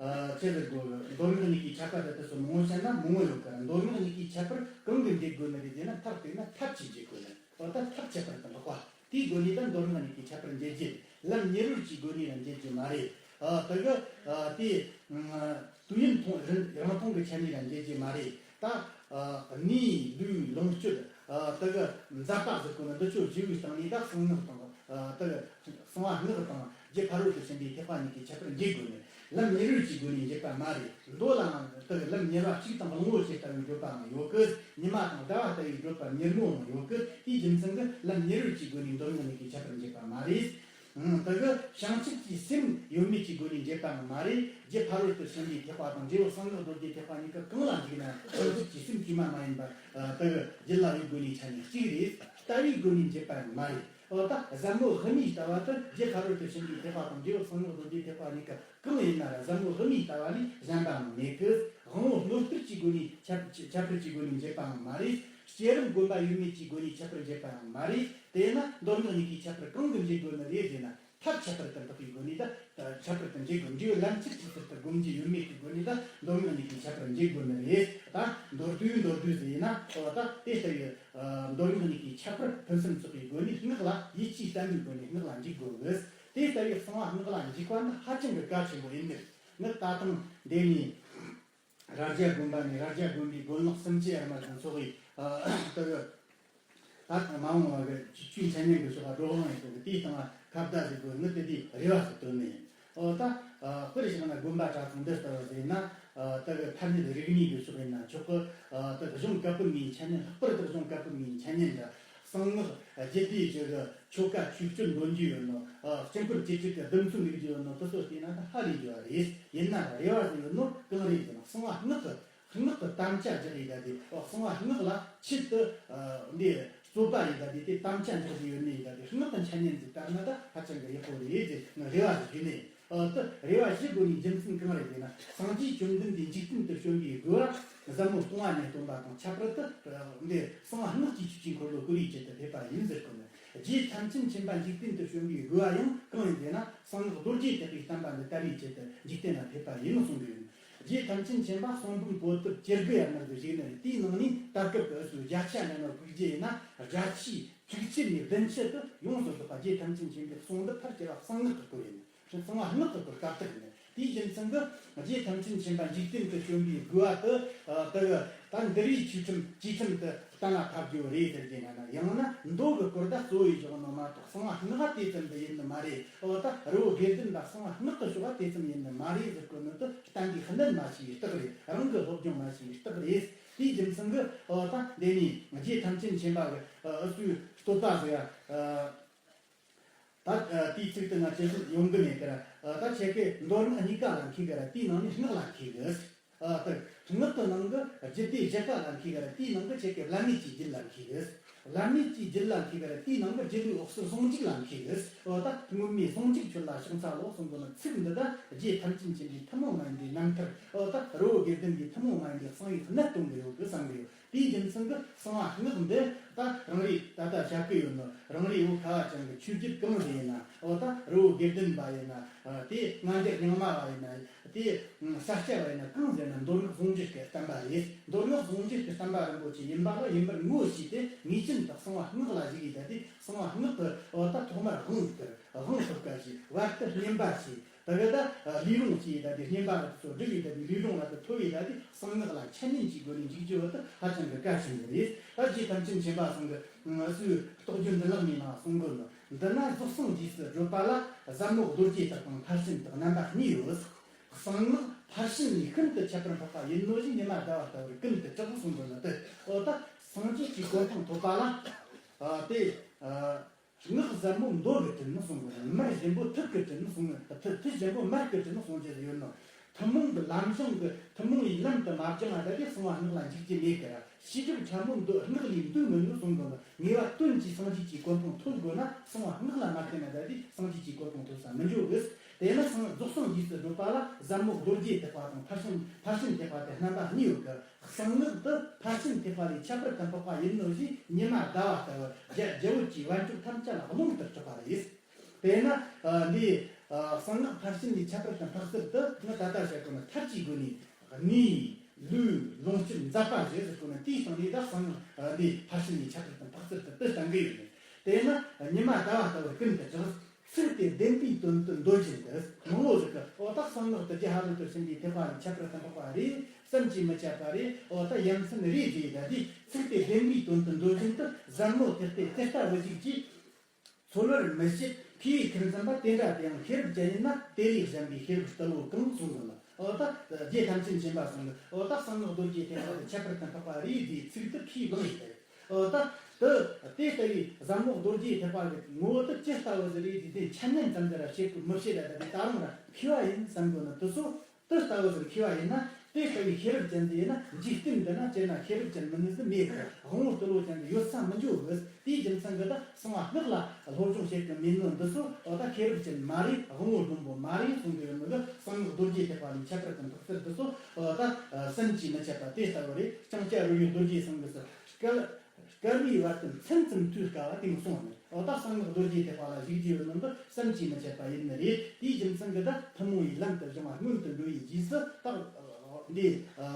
ཨ་ཆེ་ཟེར་དགོས་གི། མདོ་སྔགས་གཉིས་ཀའི་ཁྱད་པར་དེ་དེ་ཚོ་མང་བོ་བཤད་ན་མང་བོ་ཡོད་གི། མདོ་སྔགས་གཉིས་ཀའི་ཁྱད་པར་གང་གི་འགྲེལ་དགོས་ནི་རེད་ཟེར་ན། མཐར་གཏུགས་ན་ཐབས་ཀྱིས་འགྲེལ་དགོས་ནི། འོ་ད་ཐབས་ཁྱད་པར་དུ་འཕགས་པ། དེའི་སྒོ་ནས་ད་མདོ་སྔགས་གཉིས་ཀའི་ཁྱད་པར་འབྱེད་རྒྱུ། ལམ་ཉེ་རོལ་གྱི་སྒོ་ནས་ལ་འབྱེད་རྒྱུ་མ་རེད། ཨ་དེ་གི་ཨ་དེ་ཨ་དུས་ཡུན་ཐུང་རིང་རིང་ཐུང་གི་ཆ་ནས་ལ་འབྱེད་རྒྱུ་མ་རེད། ད་ཨ་གནས་ལུས་ལོངས་སྤྱོད། ཨ་དེ་གི་མཛད་པ་ཟེར་གོ་ནི་འདི་ཚོ་བཞི་བོའི་སྟེང་ནས་ད་གསང་སྔགས་དང་། ཨ་དེ་གི་གསང་བ་སྔགས་དང་རྗེ་ཕ་རོལ་ཏུ་ཕྱིན་པའི་ཐེག་པ་གཉིས་ཀའི་ཁྱད་པར་འབྱེད་དགོས་ནི། ལམ་ཉེ་རོལ་གྱི་སྒོ་ནས་འབྱེད་པ་མ་རེད། མདོ་ལའང་དེ་གི་ལམ་ཉེ་བ་གཅིག་དང་གླང་པོ་ཆེ་ལྟ་བུའི་བརྗོད་པའང་ཡོད་གི། ཉི་མ་དང་ཟླ་བ་ལྟ་བུའི་བརྗོད་པ་ཉིན་མོའང་ཡོད་གི། དེའི་རྒྱུ་མཚན་གྱིས་ལམ་ཉེ་རོལ་གྱི་སྒོ་ནས་མདོ་སྔགས་གཉིས་ཀའི་ཁྱད་པར་འབྱེད་པ་མ་རེད། ཨང་། དེ་གི་བྱང་ཆུབ་ཀྱི་སེམས་ཡོད་མེད་ཀྱི་སྒོ་ནས་འབྱེད་པའང་མ་རེད། རྒྱུ་ཕ་རོལ་ཏུ་ཕྱིན་པའི་ཐེག་པ་དང་འབྲས་བུ་གསང་སྔགས་རྡོ་རྗེ་ཐེག་པ་གཉིས་ཀ་གང་ལ་འཇུག་ན་བྱང་ཆུབ་ཀྱི་སེམས་དཀྱུས་མ་མ་ཡིན་པ་དེ་གི་རྒྱུད་ལ་ཡོད་དགོས་ནི་ཆ་ནས་གཅིག་རེད། ལྟ་བའི་སྒོ་ནས་འབྱེད་པ་ཡང་མ་རེད། འོ་ད་ཟབ་མོ་དབུ་མའི་ལྟ་བ་དེ་རྒྱུ་ཕ་རོལ་ཏུ་ཕྱིན་པའི་ཐེག་པ་དང་འབྲས་བུ་གསང་སྔགས་རྡོ་རྗེ་ཐེག་པ་གཉིས་ཀ་གང་ཡིན་ན་ར་ཟབ་མོ་དབུ་མའི་ལྟ་བ་ལས་གཞན་པའང་མེད་ཀི། དབང་པོ་རྣོ་རྟུལ་གྱི་སྒོ་ནས་ཁྱད་ཁྱད་པར་གྱི་སྒོ་ནས་འབྱེད་པའང་མ་རེད། བསྐྱེད་རིམ་བསྒོམ་པ་ཡོད་མེད་ཀྱི་སྒོ་ནས་ཁྱད་པར་འབྱེད་པའང་མ་རེད། དེས་ན་མདོ་སྔགས་གཉིས་ཀའི་ཁྱད་པར་གང་གི་འབྱེད་དགོས་ནི་རེད་ཟེར་ན། ཐབས་ཁྱད་པར་དུ་འཕགས་པའི་སྒོ་ནས་ད་ཁྱད་པར་དུ་འབྱེད་དགོས། འབྲས་བུ་ལམ་ཁྱེར་ཅིག་ཟུར་དུ་སྒོམ་རྒྱུ་ཡོད་མེད་ཀྱི་སྒོ་ནས་ད་མདོ་སྔགས་གཉིས་ཀྱི་ཁྱད་པར་འབྱེད་དགོས་ནི་རེད། ད་མདོར་བསྡུས་མདོར་བསྡུས་ཟེར་ན། འོ་ད་དེ་ལྟ་བུའི་མདོ་སྔགས་གཉིས་ཀྱི་ཁྱད་པར་ཕུན་སུམ་ཚོགས་པའི་སྒོ་ནས་སྔགས་ལ་ཡིད་ཆེས་བརྟན་པོའི་སྒོ་ནས་སྔགས་ལ་འཇུག་དགོས་གི། དེ་ལྟ་བུའི་གསང་བ་སྔགས་ལ་འཇུག་པ་ནི་ཧ་ཅང་གི་གལ་ཆེན་པོ་ཡིན་ནི། ངས་ད་ཐེངས་འདི་ནས་རྭ་རྒྱ་དགོན་པ་ནས་རྭ་རྒྱ་དགོན་པའི་དགོན་ལག་སུམ་བརྒྱ་ཡར་མར་དང་ཚོགས་ཀྱི་ལྟ་བུ། ད་མ་འོངས་པ་གི་ཆོས་འཆད་ཉན་གྱི་ཕྱོགས་ལ་བགྲོ་གླེང་ཡོད་གི། དེའི་སྟེང་ལ་ཁ་བརྡ་ཟེར་དགོས་ནི་དེ་དེའི་རེ་བ་ཞིག་བཏོན་ནི་ཡིན། འོ་ད་དཔེར་བཞག་ན་དགོན་པ་གྲྭ་ཚང་འདི་ལྟ་བུ་ཟེར་ན། ད་གི་ཐ་སྙད་རིག་གནས་ཀྱི་ཕྱོགས་ཡིན་ན་ཆོག་གི། ད་གི་གཞུང་བཀའ་པོད་ལྔའི་འཆད་ཉན། ལྷག་པར་དུ་གཞུང་བཀའ་པོད་ལྔའི་འཆད་ཉན་ལ་གསང་སྔགས་རྒྱུད་སྡེ་བཞི་གི་ཆོ་ག་ཆོས་སྤྱོད་འདོན་རྒྱུ་ཡོད་ནོ། སྤྱི་འཁོར་བཅུ་གཅིག་གི་ཟླུམ་ཚོན་ལེགས་རྒྱུ་ཡོད་ནོ། དེ་ཚོ་བལྟས་ན་ད་ཧ་ལས་རྒྱུ་བ་རེད། ཡིན་ན་རེ་བ་ཟིག་ཡོད་ནོ་གང་རེད་ཟེར་ན། གསང་བ་སྔགས་ཀྱི་སྔགས་ཀྱི་དམ་བཅའ་འཇོག་ཡི་ད་དེ། གསང་བ་སྔགས་ལ་ཆེད་དུ་འདི་རྩོད་པ་ཡི་ད་དེ། དེ་དམ་བཅའ་འཇོག་རྒྱུ་ཡོད་ནི་ཡི་ད་དེ། སྔགས་ཀྱི་འཆད་ཉན་ཟིག་བསྟར་ན་ད་ཧ་ཅང་གི་ཡག་པོ་རེད་ཟེར་ངས་རེ་བ་ཟིག་ཞུས་ནས། ཨ། དེ་རེ་བ་ཞུ་དགོས་ནི་རྒྱུ་མཚན་གང་རེད་ཟེར་ན། སངས་རྒྱས་བཅོམ་ལྡན་འདས་འཇིག་རྟེན་དུ་བྱོན་པའི་དགོས་པ་ཟབ་མོ་སྟོང་པ་ཉིད་སྟོན་པ་དང་ཁྱད་པར་དུ་འདི་གསང་བ་སྔགས་ཀྱི་ཆོས་ཀྱི་འཁོར་ལོ་བསྐོར་བའི་ཆེད་དུ་ཕེབས་པ་ཡིན་ཟེར་གོ་ནི། རྗེ་ཐམས་ཅད་མཁྱེན་པ་འཇིག་རྟེན་དུ་བྱོན་པའི་དགོས་པ་ཡང་གང་ཡིན་ཟེར་ན། གསང་སྔགས་རྡོ་རྗེ་ཐེག་པའི་བསྟན་པ་འདི་དར་བའི་ཆེད་དུ་འཇིག་རྟེན་ལ་ཕེབས་པ་ཡིན་གསུངས་པ་ཡིན། རྗེ་ཐམས་ཅད་མཁྱེན་པ་གསུང་འབུམ་པོ་ཏི་བཅུ་དགུ་ཡར་མར་དུ་བཞུགས་ནི་རེད། དེའི་ནང་ནས་ད་སྐབས་ཀྱི་འུ་ཚོའི་བརྒྱ་ཆ་ཉི་ཤུ་ཕུགས་རྒྱུ་ཡིན་ན། བརྒྱ་ཆའི་དྲུག་ཅུ་ནས་བདུན་ཅུ་དེ་ཡོངས་སུ་རྫོགས་པ་རྗེ་ཐམས་ཅད་མཁྱེན་པའི་གསུང་འདི་ཕལ་ཆེ་བ་གསང་སྔགས་ཀྱི་སྐོར་ཡིན། གསང་བ་སྔགས་ཀྱི་སྐོར་བཀའ་བཏགས་ཡིན། དེའི་རྒྱུ་མཚན་གྱིས་རྗེ་ཐམས་ཅད་མཁྱེན་པ་འཇིག་རྟེན་དུ་བྱོན་པའི་དགོས་པ་དེ། ཨ། དེ་གི་ད་འདི་རིགས་ཆོས་ཁྲིམས་བཅས་ཁྲིམས་དེ་གཏན་ལ་ཕབ་རྒྱུ་རེད་ཟེར་གྱི་ན་ན། ཡང་ན་མདོ་གི་སྐོར་ད་གཙོ་བོ་བཞག་ནོ་མ་གཏོགས་གསང་བ་སྔགས་དེ་ཙམ་དུ་ཡིན་ནི་མ་རེད། འོ་ད་རི་བོ་དགེ་ལྡན་པ་གསང་བ་སྔགས་ཀྱི་ཕྱོགས་དེ་ཙམ་ཡིན་ནི་མ་རེད་ཟེར་གོ་ནི་དེ་གཏན་གྱི་བཤད་ནི་མ་བྱས་པའི་རྟགས་རེད། རང་གི་སློབ་སྦྱོང་མ་བྱས་པའི་རྟགས་རེད། དེའི་རྒྱུ་མཚན་གྱིས། འོ་ད་འདི་ནས་རྗེ་ཐམས་ཅད་མཁྱེན་པ་གི། ཨ། འུ་ཚོའི་བསྟོད་པ་ཟེར་ཡ། ཨ། ད། ཨ། དེའི་ཚིག་དེ་ང་ཅི་ཟིག་ཡོང་གི་མེད་ཀི་ར། ཨ། ད་ཁྱེད་ཀྱིས་མདོ་སྔགས་གཉིས་ཀ་ལ་མཁས་ཀི་ར། དེའི་ནང་ནས་སྔགས་ལ་མཁས་གི། ཨ། ད་སྔགས་ཀྱི་ནང་གི་རྒྱུད་སྡེ་བཞི་ཀ་ལ་མཁས་ཀི་ར། དེའི་ནང་གི་ཁྱེད་ཀྱིས་བླ་མེད་ཀྱི་རྒྱུད་ལ་མཁས་གི། བླ་མེད་ཀྱི་རྒྱུད་ལ་མཁས་ཀི་ར། དེའི་ནང་གི་རྒྱུད་སྡེ་འོག་གསལ་ཟུང་འཇུག་ལ་མཁས་གི། འོ་ད་སྔོན་མའི་ཟུང་འཇུག་ཁྱོད་ལ་ཕྱག་འཚལ་ལོ་གསུངས་གོ་ནི། ཚིག་འདི་ད་རྗེ་ཐམས་ཅད་མཁྱེན་པའི་ཐུན་མོང་མ་ཡིན་པའི་རྣམ་ཐར། འོ་ད་རི་བོ་དགེ་ལྡན་པའི་ཐུན་མོང་མ་ཡིན་པའི་གསང་བའི་གནད་སྟོན་གི་ཡོད་གི་བསམ་གི་ཡོད། དེའི་རྒྱུ་མཚན་གྱིས་གསང་བ་སྔགས་འདི་ད་རང་རེ་ད་ལྟ་བཤད་ཀྱི་ཡོད་ནོ། རང་རེ་བོད་ཁ་བ་ཅན་གྱི་ཆོས་བརྒྱུད་གང་ཟིག་ཡིན་ན། འོ་ད་རི་བོ་དགེ་ལྡན་པ་ཡིན་ན། ཨ། དེ་སྔ་འགྱུར་རྙིང་མ་བ་ཡིན་ན། དེ་ས་སྐྱ་བ་ཡིན་ན། གང་ཟེར་ན་མདོ་སྔགས་ཟུང་འཇུག་གི་བསྟན་པ་རེད། མདོ་སྔགས་ཟུང་འཇུག་གི་བསྟན་པ་རིན་པོ་ཆེ་ཡིན་པ་ལ་ཡིན་པར་ངོ་ཤེས་ཏེ། ངེས་ཅན་དུ་གསང་བ་སྔགས་ལ་གཞིགས་ཡི་ད་དེ་གསང་བ་སྔགས་ཀྱི། འོ་ད་ཐོག་མར་དབང་བསྐུར། དབང་ཐོབ་ཀ་བྱས། བར་དུ་བསྙེན་པ་བྱས། ད་གི་ད་ལུས་ལོངས་སྤྱོད་ཡི་ད་དེ་བསྙེན་པ་ར་དེ་ཚོ་སྒྲུབ་ཡི་ད་དེ་ལུས་ལོངས་ར་དེ་ཐོབ་ཡི་ད་དེ་གསང་སྔགས་ལ་འཆད་ཉན་གྱི་སྒོ་ནས་འཇུག་རྒྱུ་བོ་དེ་ཧ་ཅང་གི་གལ་ཆེན་པོ་རེད། ད་རྗེ་ཐམས་ཅད་མཁྱེན་པ་ཚང་གི་སུས་རྟོགས་བརྗོད་འདི་ལག་ནས་ནང་གསུང་གོ་ནོ། འདི་ན་རྫོགས་སངས་རྗེས་སུ་བགྲོད་པ་ལ་ཟབ་མོ་རྡོ་རྗེ་ཐེག་དང་ཕར་ཕྱིན་དག་རྣམ་པ་གཉིས་ཡོད། གསང་སྔགས་ཕར་ཕྱིན་ནས་ཤིན་ཏུ་ཁྱད་པར་འཕགས་པ་ཡིན་ནོ་ཞེས་ཉི་མ་ཟླ་བ་ལྟ་བུར་ཀུན་ཏུ་གྲགས་གསུང་གོ་ནོ་དེ། འོ་ད་སངས་རྒྱས་ཀྱི་གོ་འཕང་ཐོབ་པ་ལ། ཨ། དེ། ཨ། སྔགས་ཟབ་མོ་མདོ་གིས་དྲིལ་ནས་གསུང་གི། མར་ཞིམ་པོ་ཐུད་ཀྱིས་དྲིལ་ནས་གསུང་། ཐུད་ཐུད་ཞིམ་པོ་མར་གྱིས་དྲིལ་ནས་གསུང་རྒྱུ་ཡོད་ནོ། ཐུན་མོང་གི་ལམ་སྦྱོང་གི་ཐུན་མོང་བའི་ལམ་དུ་མ་བགྱངས་ན་ད་དེ་གསང་བ་སྔགས་ལ་འཇུག་རྒྱུ་མེད་ཀི་ར། བྱེ་བྲག་ཕྲ་མོ་འདི་སྔགས་ལས་འདུས་མིན་ནོ་གསུང་གི་ནོ། ངེས་པ་དོན་གྱིས་སངས་རྒྱས་ཀྱི་གོ་འཕང་ཐོབ་དགོས་ན་གསང་བ་སྔགས་ལ་མ་བརྟེན་ན་ད་དེ་སངས་རྒྱས་ཀྱི་གོ་འཕང་ཐོབ་ས་མི་འགྱོ་གི། དེས་ན་སངས་རྫོགས་སངས་རྗེས་སུ་བགྲོད་པ་ལ་ཟབ་མོ་རྡོ་རྗེ་ཐེག་པ་དང་ཕར་ཕྱིན་ཕར་ཕྱིན་ཐེག་པ་སྟེ་རྣམ་པ་གཉིས་ཡོད་ཀི། གསང་སྔགས་འདི་ཕར་ཕྱིན་ཐེག་པ་ལས་ཁྱད་པར་དུ་འཕགས་པ་ཡིན་ནོ་ཞེས་ཉི་མ་ཟླ་བ་ལྟ་བུ་རྒྱ་རྒྱ་བོད་ཀྱི་བན་ཕྲུག་ཐམས་ཅད་ལ་རླུང་ལྟར་གྲགས་པ་རེད། དེས་ན། ཨ། འདི། ཨ། གསང་སྔགས་ཕར་ཕྱིན་ལས་ཁྱད་པར་དུ་འཕགས་ཚུལ་དེ་ནི་ད་ལྟ་བཤད་གོ་ནོ་ཐབས་ཀྱི་སྒོ་ནས་གནས་ལུས་ལོངས་སྤྱོད་མཛད་པ་བཞི་ཟེར་གོ་ནོ་དེའི་སྟེང་ནས་ད་གསང་སྔགས། ཨ། འདི་ཕར་ཕྱིན་ལས་ཁྱད་པར་དུ་འཕགས་ཚུལ་དེ་དེ་སྟོན་གི་ཡོད་ནི། དེས་ན་ཉི་མ་ཟླ་བ་ལྟ་བུ་ཀུན་ཏུ་གྲགས། ཚིག་དེ་བདེན་པའི་དོན་དུ་འདོད་བཞིན་དུ། མང་བོ་ཟིག་གིས་འོ་ད་གསང་སྔགས་དེ་རྗེ་ཕ་རོལ་ཏུ་ཕྱིན་པའི་ཐེག་པ་ལས་ཁྱད་པར་དུ་འཕགས་པ་རེད་བསམ་གྱིས་མི་ཁྱབ་པ་རེད། འོ་ད་ཡ་མཚན་རེད་ཟེར་ད་དེ་ཚིག་དེ་བདེན་པའི་དོན་དུ་འདོད་བཞིན་དུ་ཟབ་མོ་ཐེག་པའི་དེ་ལྟ་བུ་ཞིག་ཅེས་འཚོལ་བར་མི་བྱེད། མཁས་པའི་ཁུར་འཛིན་པ་དེ་འདྲ་དེའང་ཤེས་རབ་ཅན་ཡིན་ན་དེ་ལས་གཞན་པའི་ཤེས་རབ་དལ་བོ་གང་གསུངས་ཀྱི་ལ། འོ་ད་རྗེ་ཐམས་ཅད་མཁྱེན་པ་ཚང་གིས་འོ་ད་གསང་སྔགས་རྡོ་རྗེ་ཐེག་པ་དེ་ཁྱད་པར་དུ་འཕགས་པ་རེད་ཟེར་ཚིག་དེ་ཁས་བླངས་ཡོད་དེ། འོ་ད། དུ་དེ་ལྟ་བུའི་ཟབ་མོ་རྡོ་རྗེ་ཐེག་པ་གི་ངོ་བོ་དེ་ཅི་ལྟ་བུ་ཟིག་རེད་ཟེར་དུས། འཆད་ཉན་ཙམ་ཟིག་ར་བྱེད་དགོས་མི་བྱེད་ར། ད་དེ་ད་རུང་ར་མཁས་པ་ཡིན་བསམ་དགོས་ན། དེ་ཚོ་དེ་ལྟ་བུ་ཟིག་མཁས་པ་ཡིན་ན། དེ་ལྟ་བུའི་ཤེས་རབ་ཅན་དེ་ཡིན་ན། འཇིག་རྟེན་འདི་ན་སྤྱིར་ན་ཤེས་རབ་ཅན་མིན་ནི་ཟིག་མེད་གི། དབང་པོ་དུ་ལོ་ཅན་དེ་ཡོད་ས་མི་འཇོག་གི། དེའི་རྒྱུ་མཚན་གྱིས་ད་གསང་བ་སྔགས་ལ་སློབ་སྦྱོང་བྱེད་ཀྱི་མེད་ནོ་འདི་ཚོ་འོ་ད་ཤེས་རབ་ཅན་མ་རེད། དབང་པོ་སྒྲོན་པོ་མ་རེད་གསུང་གི་ཡོད་ནོ་གི། གསང་སྔགས་རྡོ་རྗེ་ཐེག་པ་ལས་ཁྱད་པར་དུ་འཕགས་ཚུལ་འདི་ཚོ་འོ་ད་བསམ་གྱིས་མི་ཁྱབ་པ་དེ་ལྟ་བུ་རེད། ལྕང་སྐྱ་རོལ་པའི་རྡོ་རྗེ་གསུང་གི་ཟེར། སྐལ་སྐལ་བའི་བར་དུ་མཚན་ཙམ་ཐོས་དཀའ་བ་དེ་མོ་གསུངས་ནས། འོ་ད་གསང་སྔགས་རྡོ་རྗེ་ཐེག་པ་ལ་ཞུགས་རྒྱུ་ཡོད་ནོ་འདི་བསམ་གྱིས་མི་ཁྱབ་པ་ཡིན་ནི་རེད། དེའི་རྒྱུ་མཚན་གྱིས་ད་ཐུན་མོང་བའི་ལམ་དུ་བྱུང་བ་སྔོན་དུ་འགྲོ་བའི་རྗེས་སུ་ད་འདི་ཨ་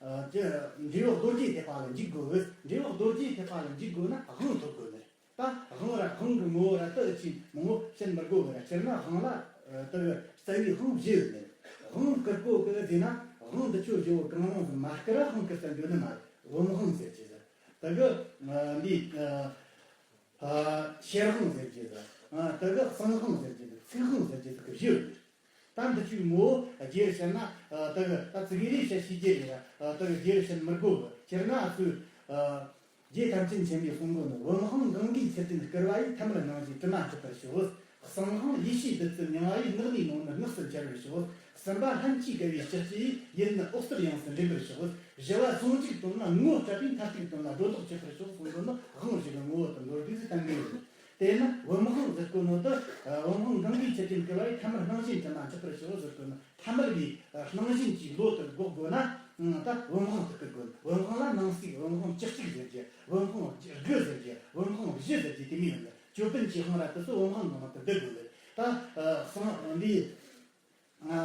ཨ་ཅི་འབྲས་བུ་རྡོ་རྗེ་ཐེག་པ་ལ་འཇུག་དགོས། འབྲས་བུ་རྡོ་རྗེ་ཐེག་པ་ལ་འཇུག་དགོས་ན་དབང་ཐོབ་དགོས་ནི་རེད། ད་དབང་ར་དབང་གི་ངོ་བོ་ར་ད་ཅི་མང་པོ་བཤད་མི་དགོས་གི་ར། སྤྱིར་ན་དབང་ལ་ཨ་ད་གི་རྩ་བའི་དབང་བཞི་ཡོད་ནི་རེད། དབང་བསྐུར་དགོས་གི་ཟེར་ན། དབང་འདི་ཆོ་བཞི་བོ་གང་རུང་ཟིག་མ་བསྐུར་ར་དབང་བསྐུར་ས་འགྱོ་ནི་མ་རེད། བུམ་དབང་ཟེར་གྱི་ཟིག་ད་གི་ཨ་འདི་ཨ་ཨ་ཤེར་དབང་ཟེར་གྱི་ཟིག་ཨ་ད་གི་གསང་དབང་ཟེར་གྱི་ཟིག་ཚིག་དབང་ཟེར་གྱི་ཟིག་གི་བཞི་ཡོད་ནི་རེད། ད་འདི་ཆོའི་ངོ་བོ་རྒྱས་བཤད་ན། ཨ་ད་གི་ད་ཙི་གེ་རེ་བཤད་ཤེས་རྒྱུ་རེད་ར། ཨ་ད་གི་རྒྱས་བཤད་མི་དགོས་གི། སྤྱིར་ན་ཨ་ཚོས་ཨ་རྗེ་ཐམས་ཅད་མཁྱེན་པས་གསུང་གོ་ནོ། བུམ་དབང་གང་གིས་ཚུལ་བསྟན་བསྐུར་བ་ཡི། ཐ་མལ་སྣང་བཞིན་དྲི་མ་འཁྲུད་པར་ཤོག་གསང་དབང་ཡེ་ཤེས་བདུད་རྩི་མྱང་བ་ཡི། སྔགས་ནི་ནང་ནས་སྔགས་སུ་འཆར་བར་ཤོག་གསུམ་པ་ལྷན་སྐྱེས་དགའ་བའི་ལྕགས་ཀྱུ་ཡིས། ཡིད་ནི་འོད་གསལ་ཡོངས་སུ་འདྲེན་པར་ཤོག་བཞི་བ་ཟུང་འཇུག་དོན་ལ་ངོ་སྤྲད་པའི། མཐར་ཐུག་དོན་ལ་སྒྲོ་འདོགས་གཅོད་པར་ཤོག་གསུང་གོ་ནོ། དབང་བཞི་གི་ངོ་བོ་དང་མདོར་བསྡུས་སུ་བསྟན་གྱི་ཡོད། དེས་ན་བུམ་དབང་ཟེར་གོ་ནོ་དེ། ཨ་བུམ་དབང་གང་གིས་ཚུལ་བསྟན་བསྐུར་བ་ཡི། ཐ་མལ་སྣང་བཞིན་དྲི་མ་འཁྲུད་པར་ཤོག་ཟེར་གོ་ནོ། ཐ་མལ་པའི་ཨ་སྣང་བཞིན་གྱི་བློ་དེ་འགོག་དགོས་ན། ཨང་ད་བུམ་དབང་དེ་བསྐུར་དགོས། བུམ་དབང་ལ་སྣང་སྲིད། བུམ་དབང་བཅུ་གཅིག་ཟེར་གྱི། བུམ་དབང་དགུ་ཟེར་གྱི། བུམ་དབང་བཞི་ཟེར་གྱི་དེ་མོ་ཡོད་ནི། ཅོད་པན་གྱི་དབང་ར་དེ་ཚོ་བུམ་དབང་ནང་དུ་བསྡུ་དགོས་ནི། ད་ཨ་གསང་འདི་ཨ་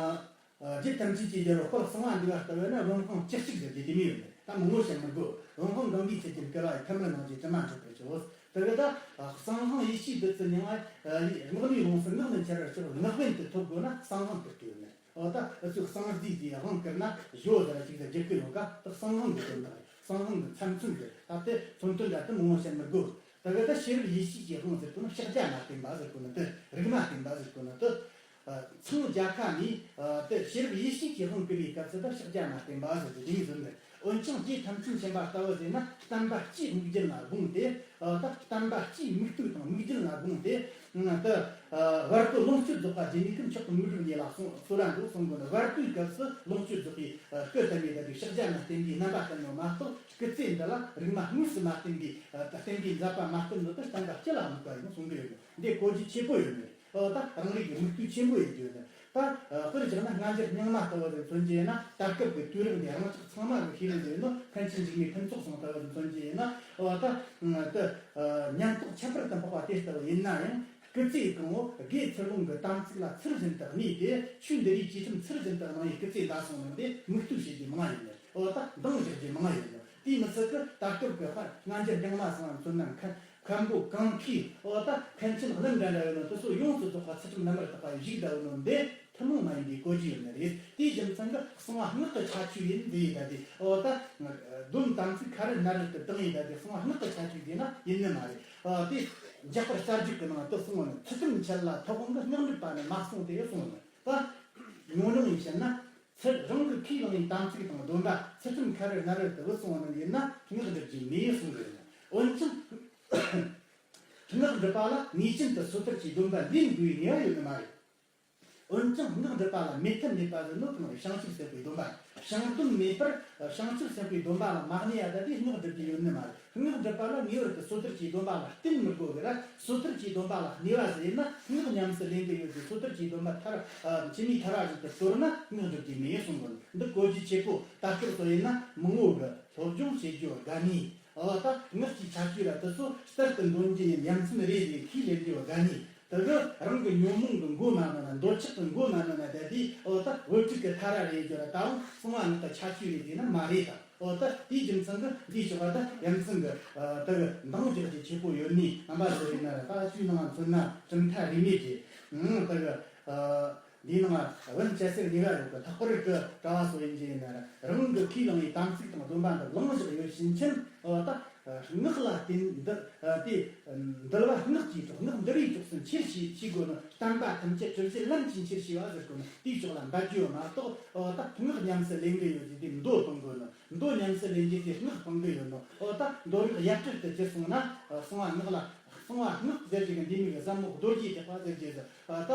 ཨ་རྒྱུད་ཐམས་ཅད་ཀྱི་རྒྱལ་པོ་དཔལ་གསང་བ་འདུས་པ་ལྟ་བས་ན་བུམ་དབང་བཅུ་གཅིག་ཟེར་གྱི་དེ་མོ་ཡོད་ནི། ད་མང་པོ་བཤད་མི་དགོས། བུམ་དབང་གང་གིས་ཚུལ་བསྟན་བསྐུར་བ་ཡི། ཐ་མལ་སྣང་བཞིན་དྲི་མ་འཁྲུད་པར་ཤོག་དེ་གི་ད་གསང་དབང་ཡེ་ཤེས་བདུད་རྩི་མྱང་བ་ཡི། སྔགས་ནི་ཡོངས་སུ་སྔགས་ནི་འཆར་བར་ཤོག་སྔགས་པས་འདི་ཐོབ་དགོས་ན་གསང་དབང་བསྐུར་དགོས་ནི། འོ་ད་འུ་ཚོས་གསང་རྫས་ཀྱི་དབང་བསྐུར་ན་གཞོ་ཟེར་ར་ཅིག་ཟེར་རྒྱུ་གི་ཡོད་ཀ། ད་གསང་དབང་གི་དོན་དག་རེད། གསང་དབང་གི་མཚམས་མཚོན་དེ་ད་དེ་མཚོན་དོན་འདྲ་དེ་མང་པོ་བཤད་མི་དགོས། ད་གི་ད་ཤེས་རབ་ཡེ་ཤེས་ཀྱི་དབང་ཟེར་གོ་ནོ། ཕྱག་རྒྱ་མ་བསྟེན་པ་ཟེར་གོ་ནོ་དེ། རིག་མ་བསྟེན་པ་ཟེར་གོ་ནོ་དེ། ཨ་མཚོ་རྒྱལ་ཁ་ནས་ཨ་དེ་ཤེས་རབ་ཡེ་ཤེས་ཀྱི་དབང་བསྐུར་བའི་སྐབས་སུ་ད་ཕྱག་རྒྱ་མ་བསྟེན་པ་ཟེར་གི་དེ་མོ་ཟེར་ནས། འོན་ཀྱང་རྗེ་ཐམས་ཅད་མཁྱེན་པ་ལྟ་བུ་ཟེར་ན་བསྟན་པ་སྤྱིའི་དམིགས་རྒྱུད་ལ་དགོངས་ཏེ། ཨ་ད་བསྟན་པ་སྤྱིའི་དམིགས་གཏད་དང་དམིགས་རྒྱུད་ལ་དགོངས་ཏེ། ཨ་ད་ཨ་བར་དོ་ལོངས་སྤྱོད་རྫོགས་པ་རྗེ་ཉིད་ཀྱིས་མཆོག་ཏུ་དངོས་གྲུབ་བརྙེས་ལ་གསུངས་གསོལ་བ་འདུག་གསུང་གོ་ནི། བར་དོའི་སྐབས་སུ་ལོངས་སྤྱོད་རྫོགས་པའི་ཨ་སྐུ་བལྟ་བའི་ད་དེ་ཕྱག་རྒྱ་མ་བསྟེན་པའི་རྣམ་པ་བསྟན་ནོ་མ་གཏོགས། སྐུ་ཚེ་འདི་ལ་རིག་མ་དངོས་སུ་མ་བསྟེན་པའི་ཨ་ད་བསྟན་པའི་མཛད་པ་མ་བསྟན་ནོ་དེ་བསྟན་པ་སྤྱི་ལ་དམིགས་པ་ཡིན་གསུང་གི་ཡོད་ནོ། འདི་གོ་རྒྱུ་ཆེ་པོ་ཡོད་ནི་རེད། འོ་ད་རང་རིག་གི་དམིགས་གཏད་ཆེན་པོ་ཡིན་རྒྱུ་ནི། ད་ཨ་དཔེར་བཞག་ན་སྔ་འགྱུར་རྙིང་མ་ལྟ་བུ་ཟིག་མཚོན་རྒྱུ་ཡིན་ན། ད་སྐབས་ཀྱི་དུས་རབས་འདིའི་རང་ཅག་ཚང་མ་གི་ཤེས་ལེན་ཡིན་ནོ། མཁན་ཆེན་འཇིགས་མེད་ཕུན་ཚོགས་ཚང་ལྟ་བུ་ཟིག་མཚོན་རྒྱུ་ཡིན་ན། འོ་ད་ཨ་ད་ཨ་ཉམས་རྟོགས་ཁྱད་པར་དུ་འཕགས་པ་དེ་ལྟ་བུ་ཡིན་ན་ཡང་། སྐུ་ཚེ་གང་བོ་དགེ་ཚུལ་སློང་གི་དམ་ཚིག་ལ་ཚུལ་བཞིན་དུ་གནས་ཏེ། ཆོས་འདི་རིགས་ཅི་ཐམ་ཚུལ་བཞིན་དུ་གནང་བའི་སྐུ་ཚེ་འདའ་སོང་ནོ་དེ་དམིགས་གཏད་བྱེད་རྒྱུ་མང་ཡིན་ནི། འོ་ད་འདང་རྒྱག་རྒྱུ་མང་ཡིན་ནི། དེས་མི་ཚད་ཀི་ད་སྐབས་ཀྱི་ཧ་སྔ་འགྱུར་རྙིང་མ་ཚང་མཚོན་ན། མཁན་མཁན་པོ་གང་གིས་འོ་ད་མཁན་ཆེན་གླུ་འདྲ་འདྲ་ཡོད་ནོ་དེ་ཚོ་ཡོངས་སུ་རྫོགས་པ་ཚུལ་ཁྲིམས་རྣམ་པར་དག་པ་ཡིས་བཞུགས་བསྡད་ཡོད་ནོ་འདི་ཐུན་མོང་མ་ཡིན་པའི་གོ་རྒྱུ་ཡོད་ནི་རེད། དེའི་རྒྱུ་མཚན་གྱིས་གསང་བ་སྔགས་ཀྱི་ཁྱད་ཆོས་ཡིན་ཟེར་ཡི་ད་དེ། འོ་ད་སྡོམ་དམ་ཚིག་ཁ་རལ་ནན་རལ་དུ་བཏང་ཡི་ད་དེ། གསང་བ་སྔགས་ཀྱི་ཁྱད་ཆོས་ཟེར་ན་ཡིན་ནི་མ་རེད། འོ་དེ་འཇུག་པ་རྩ་རྒྱུད་ཀྱི་ནང་དུ་གསུངས་ནི། ཚུལ་ཁྲིམས་འཆལ་ལ་ཐོབ་དབང་གི། སྔགས་འགྲུབ་པ་ནི་མ་གསུངས་ཏེ་གསུངས་ནི། ད་ཉུང་ཉུང་ཡིན་བཤད་ན། ཚུལ་རང་གི་ཁས་བླངས་པའི་དམ་ཚིག་དང་སྡོམ་པ་ཚུལ་ཁྲིམས་ཁ་རལ་ནན་རལ་དུ་བུད་སོང་བ་རྣམས་ཡིན་ན་སྔགས་འགྲུབ་ཀྱི་མེད་གསུང་གི་ཡོད། འོན་ཀྱང་སྔགས་འགྲུབ་པ་ལ་ངེས་ཅན་དུ་སོ་ཐར་གྱི་སྡོམ་པ་ལེན་དགོས་པའི་ངེས་པ་ཡོད་ནི་མ་རེད། འོན་ཀྱང་སྔགས་འགྲུབ་པ་ལ་མེད་ཐབས་མེད་པ་ཟེར་ནོ་གང་རེད། བྱང་ཆུབ་སེམས་དཔའི་སྡོམ་པ། བྱང་སྡོམ་མེད་པར་བྱང་ཆུབ་སེམས་དཔའི་སྡོམ་པ་ལ་མ་གནས་ཡ་ད་དེ་སྔགས་འགྲུབ་ཀྱི་ཡོད་ནི་མ་རེད། སྔགས་འགྲུབ་པ་ལ་ངེས་པར་དུ་སོ་ཐར་གྱི་སྡོམ་པ་ལ་བརྟེན་མི་དགོས་པས་ར། སོ་ཐར་གྱི་སྡོམ་པ་ལ་གནས་པ་ཟེར་ན་སྔགས་ཉམས་སུ་ལེན་གྱི་ཡོད་དེ། སོ་ཐར་གྱི་སྡོམ་པ་ཐར་ཨ་ཇི་མི་ཐར་བ་ཞིག་ཏུ་དོར་ན་སྔགས་འགྲུབ་ཀྱི་མེད་གསུང་གི་ཡོད། འདི་གོ་རྒྱུ་ཆེ་པོ། ད་སྐབས་སུ་ཡིན་ན་མང་བོ་གི་སློབ་སྦྱོང་བྱེད་རྒྱུ་དགའ་ནི། འོ་ད་སྔགས་ཀྱི་ཁྱད་ཆོས་ར་དེ་ཚོ་གསར་དུ་འདོན་རྒྱུ་ཡིན། ཡ་མཚན་རེ་རེ་ཁས་ལེན་རྒྱུ་དགའ་ནི། དེ་གི་རང་གི་ཉོན་མོངས་ཀྱི་མགོ་མ་ནོན་ན། འདོད་ཆགས་ཀྱི་མགོ་མ་ནོན་ན་ད་དེ་འོ་ད་བུ་ཕྲུག་གི་ཐ་ར་རེད་རྒྱུ་ར། ད་འོ་གསང་བ་སྔགས་ཀྱི་ཁྱད་ཆོས་རེད་ཟེར་ན་མ་རེད་ད། འོ་ད་དེའི་རྒྱུ་མཚན་གྱིས་འདིའི་ཕྱོགས་ལ་ད་ཡ་མཚན་གྱི་ཨ་དེ་གི་འདང་རྒྱག་རྒྱུ་ཆེ་པོ་ཡོད་ནི། རྣམ་པ་ཚོ་ཡིན་ན་ར། ད་ཆོས་ནང་མཚོན་ན་གྲུབ་མཐའ་རིས་མེད་ཀྱི་ཨང་དེ་གི་ཨ་འདིའི་ནང་བན་ཅ་སེར་གཉིས་ཀ་ཡོད་གི། ལྷག་པར་གྱི་གྲྭ་བ་ཚོ་ཡིན་གྱི་ཡིན་ན་ར། རང་གི་ཁས་བླངས་པའི་དམ་ཚིག་དང་སྡོམ་པ་འདི་བླངས་བཞག་ཡོད་ཕྱིན་ཆད། འོ་ད་ སྔགས་ལ་བརྟེན་འདི་དེ་འདུལ་བ་སྔགས་ཀྱིས་གྲོགས། སྔགས་འདུལ་བའི་གྲོགས་སུ་འཆར་ཞེས་ཞེས་དགོས་ནོ། བསྟན་པ་ཐམས་ཅད་གྲུབ་བྱེད་ལམ་གྱིས་འཆར་ཞེས་པ་ཟེར་དགོས་ནོ། དེའི་ཕྱོགས་ལ་འབད་རྒྱུ་ཡོད་མ་གཏོགས། འོ་ད་སྔགས་ཉམས་སུ་ལེན་གི་ཡོད་ཅེས་དེ་མདོ་སྤང་དགོས་ནོ། མདོ་ཉམས་སུ་ལེན་རྒྱུ་དེ་སྔགས་སྤང་གི་ཡོད་ནོ། འོ་ད་མདོ་སྔགས་ཡ་བྲལ་དུ་གྱུར་སོང་ན། གསང་བ་སྔགས་ལ། གསང་བ་སྔགས་ཟེར་རྒྱུ་གི་འདི་མིག་གི་ཟབ་མོ་རྡོ་རྗེ་ཐེག་པ་ཟེར་རྒྱུ་ཟེར། ད་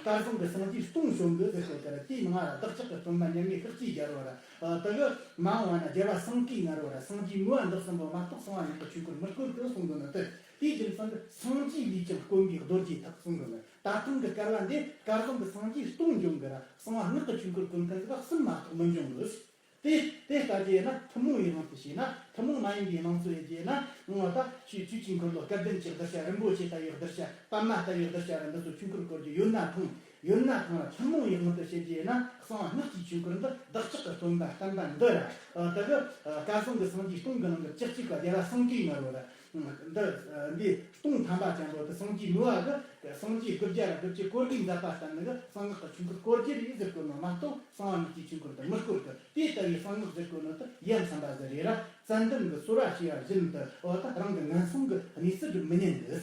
སྐལ་བཟང་གི་སངས་རྒྱས་སྟོང་བྱུང་གི་ཟེར་གོ་གི་ར། དེའི་ནང་ལ་བདག་ཅག་གི་སྟོན་པ་མཉམ་མེད་ཤཱཀྱའི་རྒྱལ་པོ་ར། ད་གི་མ་འོངས་པ་ན་རྒྱལ་བ་སེང་གེའི་ང་རོ་ར། སངས་རྒྱས་མོས་པ་འདི་གསུམ་པོ་མ་གཏོགས་གསང་བ་སྔགས་ཀྱི་ཆོས་འཁོར་མི་བསྐོར་གི་གསུང་གི་ནི་དེ། དེའི་རྒྱུ་མཚན་གྱིས་སངས་རྒྱས་ལས་ཀྱང་དཀོན་པའི་རྡོ་རྗེ་ཐེག་གསུང་གི་ནི། ད་ཐེངས་ཀྱི་སྐལ་བ་འདི་སྐལ་བཟང་གི་སངས་རྒྱས་སྟོང་འབྱུང་གི་ར། གསང་བ་སྔགས་ཀྱི་ཆོས་འཁོར་བསྐོར་མཁན་ཟིག་གསུམ་མ་གཏོགས་མི་འབྱུང་གི། དེ་དེ་ལྟ་རྒྱུ་ཡིན་ན་ཐུན་མོང་བའི་དབང་དུ་བྱས་ན། ཐུན་མོང་མ་ཡིན་པའི་སྣང་ཚུལ་ཡིན་རྒྱུ་ཡིན་ན། ངོ་ད་ཆོས་ཆོས་ཀྱི་འཁོར་ལོ་སྐལ་ལྡན་གྱི་གདུལ་བྱ། རིན་པོ་ཆེ་ལྟ་བུའི་གདུལ་བྱ། པདྨ་ལྟ་བུའི་གདུལ་བྱ་ར། འདི་ཚོ་ཆོས་འཁོར་བསྐོར་རྒྱུ་ཡོད་ན་ཐང་། ཡོད་ན་ཐང་ལ། ཐུན་མོང་བའི་དབང་དུ་བྱས་རྒྱུ་ཡིན་ན། གསང་བ་སྔགས་ཀྱི་ཆོས་འཁོར་འདི་བདག་ཅག་གི་སྟོན་པ་བསྟན་པ་འདི་ར། ད་གི་སྐལ་བཟང་གི་སངས་རྒྱས་སྟོང་གི་ནང་གི་བཅུ་གཅིག་པ་རྒྱལ་བ་སེང་གེའི་ང་རོ་ར། འདི་འདི་སྟོང་ཐམ་པ་ཅན་པོ་དེ་སངས་རྒྱས་མོས་པ་གི། སངས་རྒྱས་དགུ་བརྒྱ་ར་དགུ་བཅུ་གོ་དགུའི་མཛད་པ་ལྟར་ནི་གི་གསང་སྔགས་ཀྱི་ཆོས་འཁོར་བསྐོར་རྒྱུ་རེད་ཟེར་གོ་ནོ་མ་གཏོགས། གསང་བ་སྔགས་ཀྱི་ཆོས་འཁོར་དེ་མི་བསྐོར་གི། དེ་ལྟ་བུའི་གསང་སྔགས་ཟེར་གོ་ནོ་དེ་ཡ་མཚན་པ་ཟིག་རེད་ར། ཙན་དན་གྱིས་གསོལ་བ་བྱས་པ་བཞིན་དུ། འོ་ད་རང་གི་ངན་སོང་གི་གནས་ཚུལ་སྒྲུབ་མི་ཉན་གི།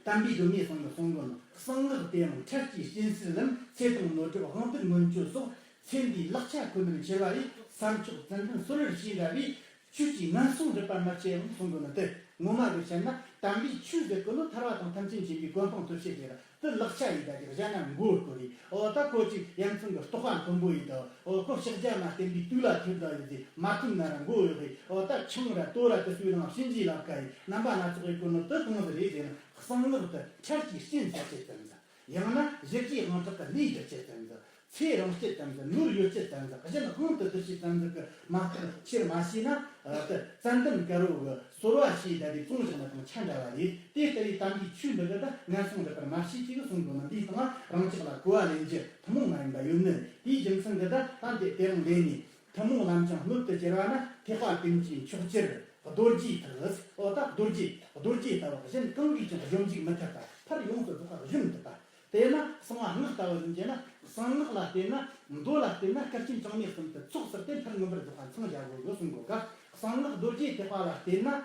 དམ་པའི་སྡོམ་པའི་གསང་གི་གསུང་གོ་ནོ། གསང་སྔགས་དེ་ཡང་འཕྲལ་གྱི་སྤྱིན་སྲེག་ལམ། ཚེ་དང་ནོར་སྒྲུབ་དབང་སྡུད་མངོན་སྤྱོད་སོགས། ཚེ་འདིའི་ལག་ཆ་ཁོ་ནར་འཁྱེར་བ་ཡིས། སར་མཆོག་ཙན་དན་གསོལ་བར་བྱས་འདྲ་བས། ཆོས་ཀྱི་ངན་སོང་སྒྲུབ་པར་མ་བྱེད་ཡང་གསུང་གོ་ནོ་དེ། ངོ་མ་གི་བཤད་ན་དམ་པའི་ཆོས་ཟེར་གོ་ནོ་ཐར་པ་དང་ཐམས་ཅད་མཁྱེན་པའི་གོ་འཕང་ཐོབ་བྱེད་དེ་ར། དེ་ལག་ཆ་ཡིན་ད་ཅིག་གཞན་ན་མགོ་བསྐོར་རེད། འོ་ད་ཁོ་ཅིག་ཡ་མཚན་གྱི་རྟོགས་པ་མཐོན་པོ་ཡིན་ད། འོ་ཁོ་ཕྱག་རྒྱ་མ་བསྟེན་པའི་དུག་ལ་ཐུག་ད་ཡོད་དེ། མ་ཐུག་ན་ར་མགོ་གཡོག་གི། འོ་ད་ཆང་ར་ལྟོ་ར་དེ་ཚོའི་ནང་གཤིན་རྗེའི་ལག་ཁ་ཡིན། རྣམ་པ་སྣ་ཚོགས་ཡིན་གོ་ནོ་དེ་གང་ཟིག་རེད་ཟེར་ན། གསང་སྔགས་དེ་འཕྲལ་གྱི་སྤྱིན་ཟ་བྱེད་ཙམ་ཟིག། ཡང་ན་གཞི་རྒྱས་དབང་དྲག་གི་ལས་སྒྲུབ་བྱེད་ཙམ་ཟིག། ཚེ་རིང་བྱེད་ཙམ་ཟིག། ནོར་ཡོད་བྱེད་ཙམ་ཟིག། གཞན་དབང་དུ་བསྡུ་བྱེད་ཙམ་ཟིག་གི་མ་གཏོགས་ཆེར་མ་ཤེས་ན། ཨ་དེ་ཙན་དན་དཀར་པོ་གིས་གསོལ་བ་བྱས་ད་དེ་བཙོང་བཞག་ན་དང་ཆ་འདྲ་བ་རེད། དེ་ལྟ་བུའི་དམ་པའི་ཆོས་འདི་གིས་ད་ངན་སོང་འདི་ལྟར་མ་བྱེད་ཅིག་གསུང་དགོས་ན། འདིའི་སྟེང་རང་ཅག་ལ་གོ་བ་ལེན་རྒྱུ་ཐུན་མོང་མ་ཡིན་པ་ཡོད་ནི། དེའི་རྒྱུ་མཚན་འདི་ད་ད་འདི་དེ་རིང་ལས་ནས། ཐུན་མོང་ལམ་ཀྱང་སྣོད་དུ་གྱུར་པ་ན། ཐེག་པ་ཀུན་གྱི་མཆོག་གྱུར་རྡོ་རྗེ་ཐེག། འོ་ད་རྡོ་རྗེ། རྡོ་རྗེ་ལྟ་བུ་གཞན་གང་གིས་ཀྱང་གཞོམ་འཇུག་མི་ཐུབ་པ། མཐར་ཡོངས་སུ་རྫོགས་པ་གཞོམ་ཐུབ་པ། དེས་ན་གསང་བ་སྔགས་ལྟ་བུ་ཡིན་གྱི་ན། གསང་སྔགས་ལ་བརྟེན་ན། མདོ་ལ་བརྟེན་ན། བསྐལ་ཆེན་གྲངས་མེད་གསུམ་དུ་ཚོགས་ཟེར་ཏེ་མཐར་མངོན་པར་རྫོགས་པ་འཚང་རྒྱ་དགོས་གསུང་གོ་ག། གསང་སྔགས་རྡོ་རྗེ་ཐེག་པ་ལ་བརྟེན་ན།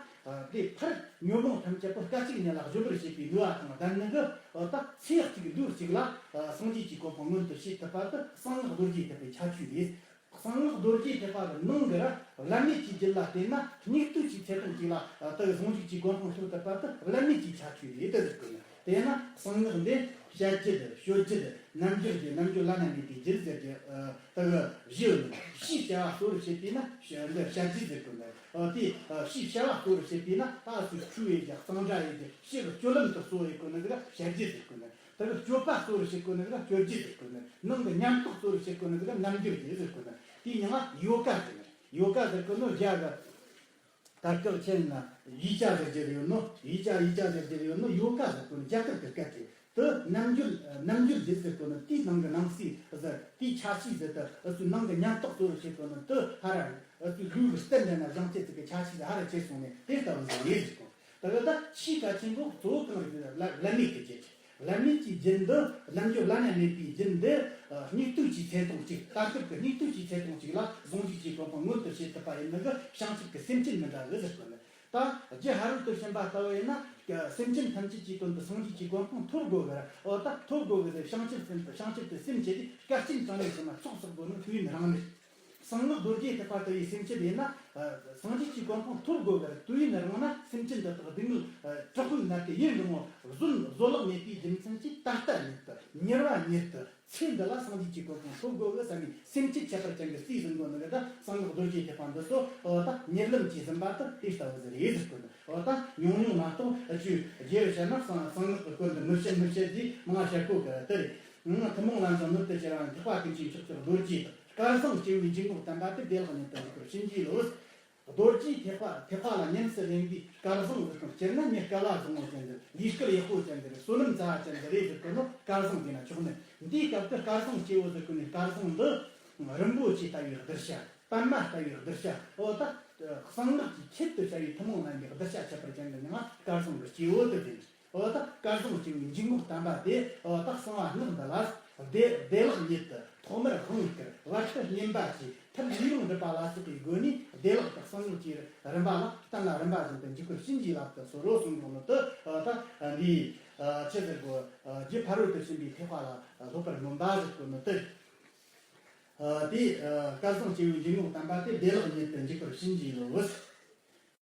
དེ་མཐར་ཉོན་མོངས་ཐམས་ཅད་པོ་སྐད་ཅིག་ཉིད་ལ་གཞོམ་པར་བྱེད་པའི་ནུས་པ་དང་ལྡན་ནི་གི། ད་ཚེ་གཅིག་ལུས་གཅིག་ལ་སངས་རྒྱས་ཀྱི་གོ་འཕང་མངོན་དུ་བྱེད་ཐུབ་པ་དེ་གསང་སྔགས་རྡོ་རྗེ་ཐེག་པའི་ཁྱད་ཆོས་རེད། གསང་སྔགས་རྡོ་རྗེ་ཐེག་པ་གི་ནང་གི་ར། བླ་མེད་ཀྱི་རྒྱུད་ལ་བརྟེན་ན། སྙིགས་དུས་ཀྱི་ཚེ་ཐུང་གཅིག་ལ་དེ་གི་ཟུང་འཇུག་གི་གོ་འཕང་ཐོབ་ཐུབ་པ་དེ་བླ་མེད་ཀྱི་ཁྱད་ཆོས་རེད་དེ་ཟེར་གི་ནི། དེས་ན་གསང་སྔགས་འདི་བཤད་རྒྱུད། སྤྱོད་རྒྱུད། རྣལ་འབྱོར་རྒྱུད། རྣལ་འབྱོར་བླ་ན་མེད་པའི་རྒྱུད་ཟེར་གི། དེ་གི་བཞི་ཡོད་ནི། ཕྱིའི་བྱ་བ་གཙོ་བོར་བྱེད་པས་ན་འདི་བཤད་རྒྱུད་ཟེར་གི་ནི། དེ་ཕྱིའི་བྱ་བ་གཙོ་བོར་བྱེད་པས་ན། ད་སུ་ཁྲུས་ཡེད་རྒྱུ། གཙང་སྦྲ་ཡེད་རྒྱུ། ཕྱི་གི་སྤྱོད་ལམ་དུ་གཙོ་བོ་ཡེད་གི་ནི་ཟེར་གི་བཤད་རྒྱུད་ཟེར་གི་ནི། དེ་གི་སྤྱོད་པ་གཙོ་བོར་བྱེད་དགོས་ནི་ཟིག་སྤྱོད་རྒྱུད་ཟེར་དགོས་ནི། ནང་གི་ཉམས་རྟོགས་གཙོ་བོར་བྱེད་དགོས་ནི་ཟིག་རྣལ་འབྱོར་རྒྱུད་ཟེར་དགོས་ནི། དེའི་མིང་ང་ཡོ་ག་ཟེར་ནི། ཡོ་ག་ཟེར་དགོས་ནི་རྒྱ་གི། ད་སྐབས་ཆེན་ན་ཡིག་ཆ་ཟེར་རྒྱུ་ཡོད་ནོ། ཡིག་ཆ་ཡིག་ཆ་ཟེར་རྒྱུ་ཡོད་ནོ། ཡོ་ག་ཟེར་དགོས་ནི་རྒྱ་གར་གི་སྐད་དེ། དེ་རྣལ་འབྱོར། རྣལ་འབྱོར་རྒྱུད་ཟེར་དགོས་ནི། དེའི་ནང་གི་སྣང་སྲིད་ཟེར། དེའི་ཆ་ཤས་ཟེར། དེ་ཨུ་ཚོའི་ནང་གི་ཉམས་རྟོགས་གཙོ་བོར་བྱེད་དགོས་ནི་དེ་ཧ་ར། ཨུ་ཚོའི་ལུས་ཀྱི་རྟེན་འདྲ་ན་བཞེངས་བྱེད་ཚིག་གི་ཆ་ཤས་ཟེར་ཧ་ར་བྱས་སོང་ནས་དེ་ལྟ་བུ་ཟིག་རེད་ཟེར་གོ། ད་ག་ད་ཆེས་གལ་ཆེན་པོ་གཙོ་བོ་གང་རེད་ཟེར་ན། བླ་མེད་ཀྱི་རྒྱུད། བླ་མེད་ཀྱི་རྒྱུད་འདི། རྣལ་འབྱོར་བླ་ན་མེད་པའི་རྒྱུད་འདི། སྙིགས་དུས་ཀྱི་ཚེ་ཐུང་གཅིག། ད་སྐབས་ཀྱི་སྙིགས་དུས་ཀྱི་ཚེ་ཐུང་གཅིག་ལ་ཟུང་འཇུག་གི་གོ་འཕང་མངོན་དུ་བྱེད་ཐུབ་པ་ཡིན་ནི་གི་བྱང་ཆུབ་ཀྱི་སེམས་ཅན་མི་འདྲ་གི་ཟེར་གོ་ནི། ད་རྒྱུ་ཧ་རུ་ཏུ་ཕྱིན་པ་ལྟ་བུ་ཡིན་ན། སེམས་ཅན་ཐམས་ཅད་ཀྱི་དོན་དུ་སངས་རྒྱས་ཀྱི་གོ་འཕང་ཐོབ་དགོས་གི་ར། འོ་ད་ཐོབ་དགོས་གི་ཟེར། བྱང་ཆུབ་སེམས། བྱང་ཆུབ་ཀྱི་སེམས་བསྐྱེད་དེ་བསྐལ་ཆེན་གྲངས་མེད་ཕྱིན་མ་ཚོགས་བསགས་དགོས་ནི་དུས་ཡུན་རིང་ནི། གསང་སྔགས་རྡོ་རྗེ་ཐེག་པ་ལྟ་བུའི་སེམས་བསྐྱེད་ཡིན་ན། ཨ། སངས་རྒྱས་ཀྱི་གོ་འཕང་ཐོབ་དགོས་པར་དུས་ཡུན་རིང་ན། སེམས་ཅན་འདི་དག་སྡུག་བསྔལ། ཨ། དྲག་པོའི་མནར་གཅོད་ཡུན་རིང་བོ་བཟོད་བཟོད་གླགས་མེད་པའི་རྒྱུ་མཚན་གྱིས། ད་ལྟ་ཉིད་དུ་མྱུར་བ་ཉིད་དུ་ཚེ་འདི་ལ་སངས་རྒྱས་ཀྱི་གོ་འཕང་ཐོབ་དགོས་པའི་བསམ་པའི་སེམས་བསྐྱེད་ཁྱད་པར་ཅན་གྱིས་རྩིས་ཟིན་དགོས་ནི་གི། ད་གསང་སྔགས་རྡོ་རྗེ་ཐེག་པ་འདི་ཚོ། འོ་ད་མྱུར་ལམ་གྱིས་ཟིན་པ་དེ་དེ་ལྟ་བུ་ཟིག་རེད་ཟེར་དགོས་ནི། འོ་ད་ཉུང་ཉུང་མ་གཏོགས། ཨ། ཆོས་རྒྱས་པར་བཤད་ན། གསང་གསང་སྔགས་ཀྱི་སྐོར་འདི་མི་བཤད་མི་བཤད་ཟེར་མང་ང་བཤད་གོ་གི་ར། དེ་རེད། ཐུན་མོང་ལམ་ཀྱང་སྣོད་དུ་གྱུར་པ་ན། ཐེག་པ་ཀུན་གྱི་མཆོག་གྱུར་རྡོ་རྗེ་ཐེག། སྐལ་བཟང་སྐྱེ་བོའི་འཇུག་ངོགས་བསྟན་པ་དེ། བདེ་བླག་ཉིད་དུ་འཇུག་པར་བྱིན་གྱིས་རློབས། རྡོ་རྗེ་ཐེག་པ། ཐེག་པ་ལ་ཉམས་སུ་ལེན་པའི་སྐལ་བཟང་ཟེར་དང་། སྤྱིར་ན་མྱི་སྐལ་བ་བཟང་བོ་ཅན་ཟེར། ལུས་སྐལ་ཡག་པོ་ཅན་ཟེར། བསོད་ནམས་རྩ་བ་ཅན་ཟེར་རེད་ཟེར་གོ་ནོ། སྐལ་བཟང་ཟེར་ན་ཆོག་ནི། འདིའི་སྐབས་ཀྱི་སྐལ་བཟང་སྐྱེ་བོ་ཟེར་གོ་ནི་སྐལ་བཟང་འདི། རིན་པོ་ཆེ་ལྟ་བུའི་གདུལ་བྱ། པདྨ་ལྟ་བུའི་གདུལ་བྱ། འོ་ད་གསང་སྔགས་ཀྱི་ཆེད་དུ་བྱ་བའི་ཐུན་མོང་མ་ཡིན་པའི་གདུལ་བྱ་ཁྱད་པར་ཅན་གྱི་མིང་ང་སྐལ་བཟང་གི་སྐྱེ་བོ་དེ་ཟེར། འོ་ད་སྐལ་བཟང་སྐྱེ་བོའི་འཇུག་ངོགས་བསྟན་པ་དེ། འོ་ད་གསང་བ་སྔགས་འདི་ལ་བདེ་བདེ་བླག་ཉིད་དུ། ཐོག་མར་དབང་བསྐུར། བར་དུ་བསྙེན་པ་བྱས། མཐར་ལུས་ལོངས་སྒྲུབ་པ་ལ་སོགས་པའི་སྒོ་ནས། བདེ་བླག་ཏུ་གསང་སྔགས་ཀྱི་རིམ་པ་ལ་གཏན་ལ་རིམ་པ་བཞིན་དུ་འཇུག་པར་བྱིན་གྱིས་བརླབ་ཏུ་གསོལ་ལོ་གསུངས་པ་ནི་དེ་ད་འདིའི་ཆེད་དུ་རྒྱུ་ཕ་རོལ་ཏུ་ཕྱིན་པའི་ཐེག་པ་ལ་སློབ་པར་སྨོན་པ་ཞིག་གོ་ནི་དེ། དེའི་སྐལ་བཟང་སྐྱེ་བོའི་འཇུག་ངོགས་དམ་པ་དེ་བདེ་བླག་ཉིད་དུ་འཇུག་པར་བྱིན་གྱིས་རློབས།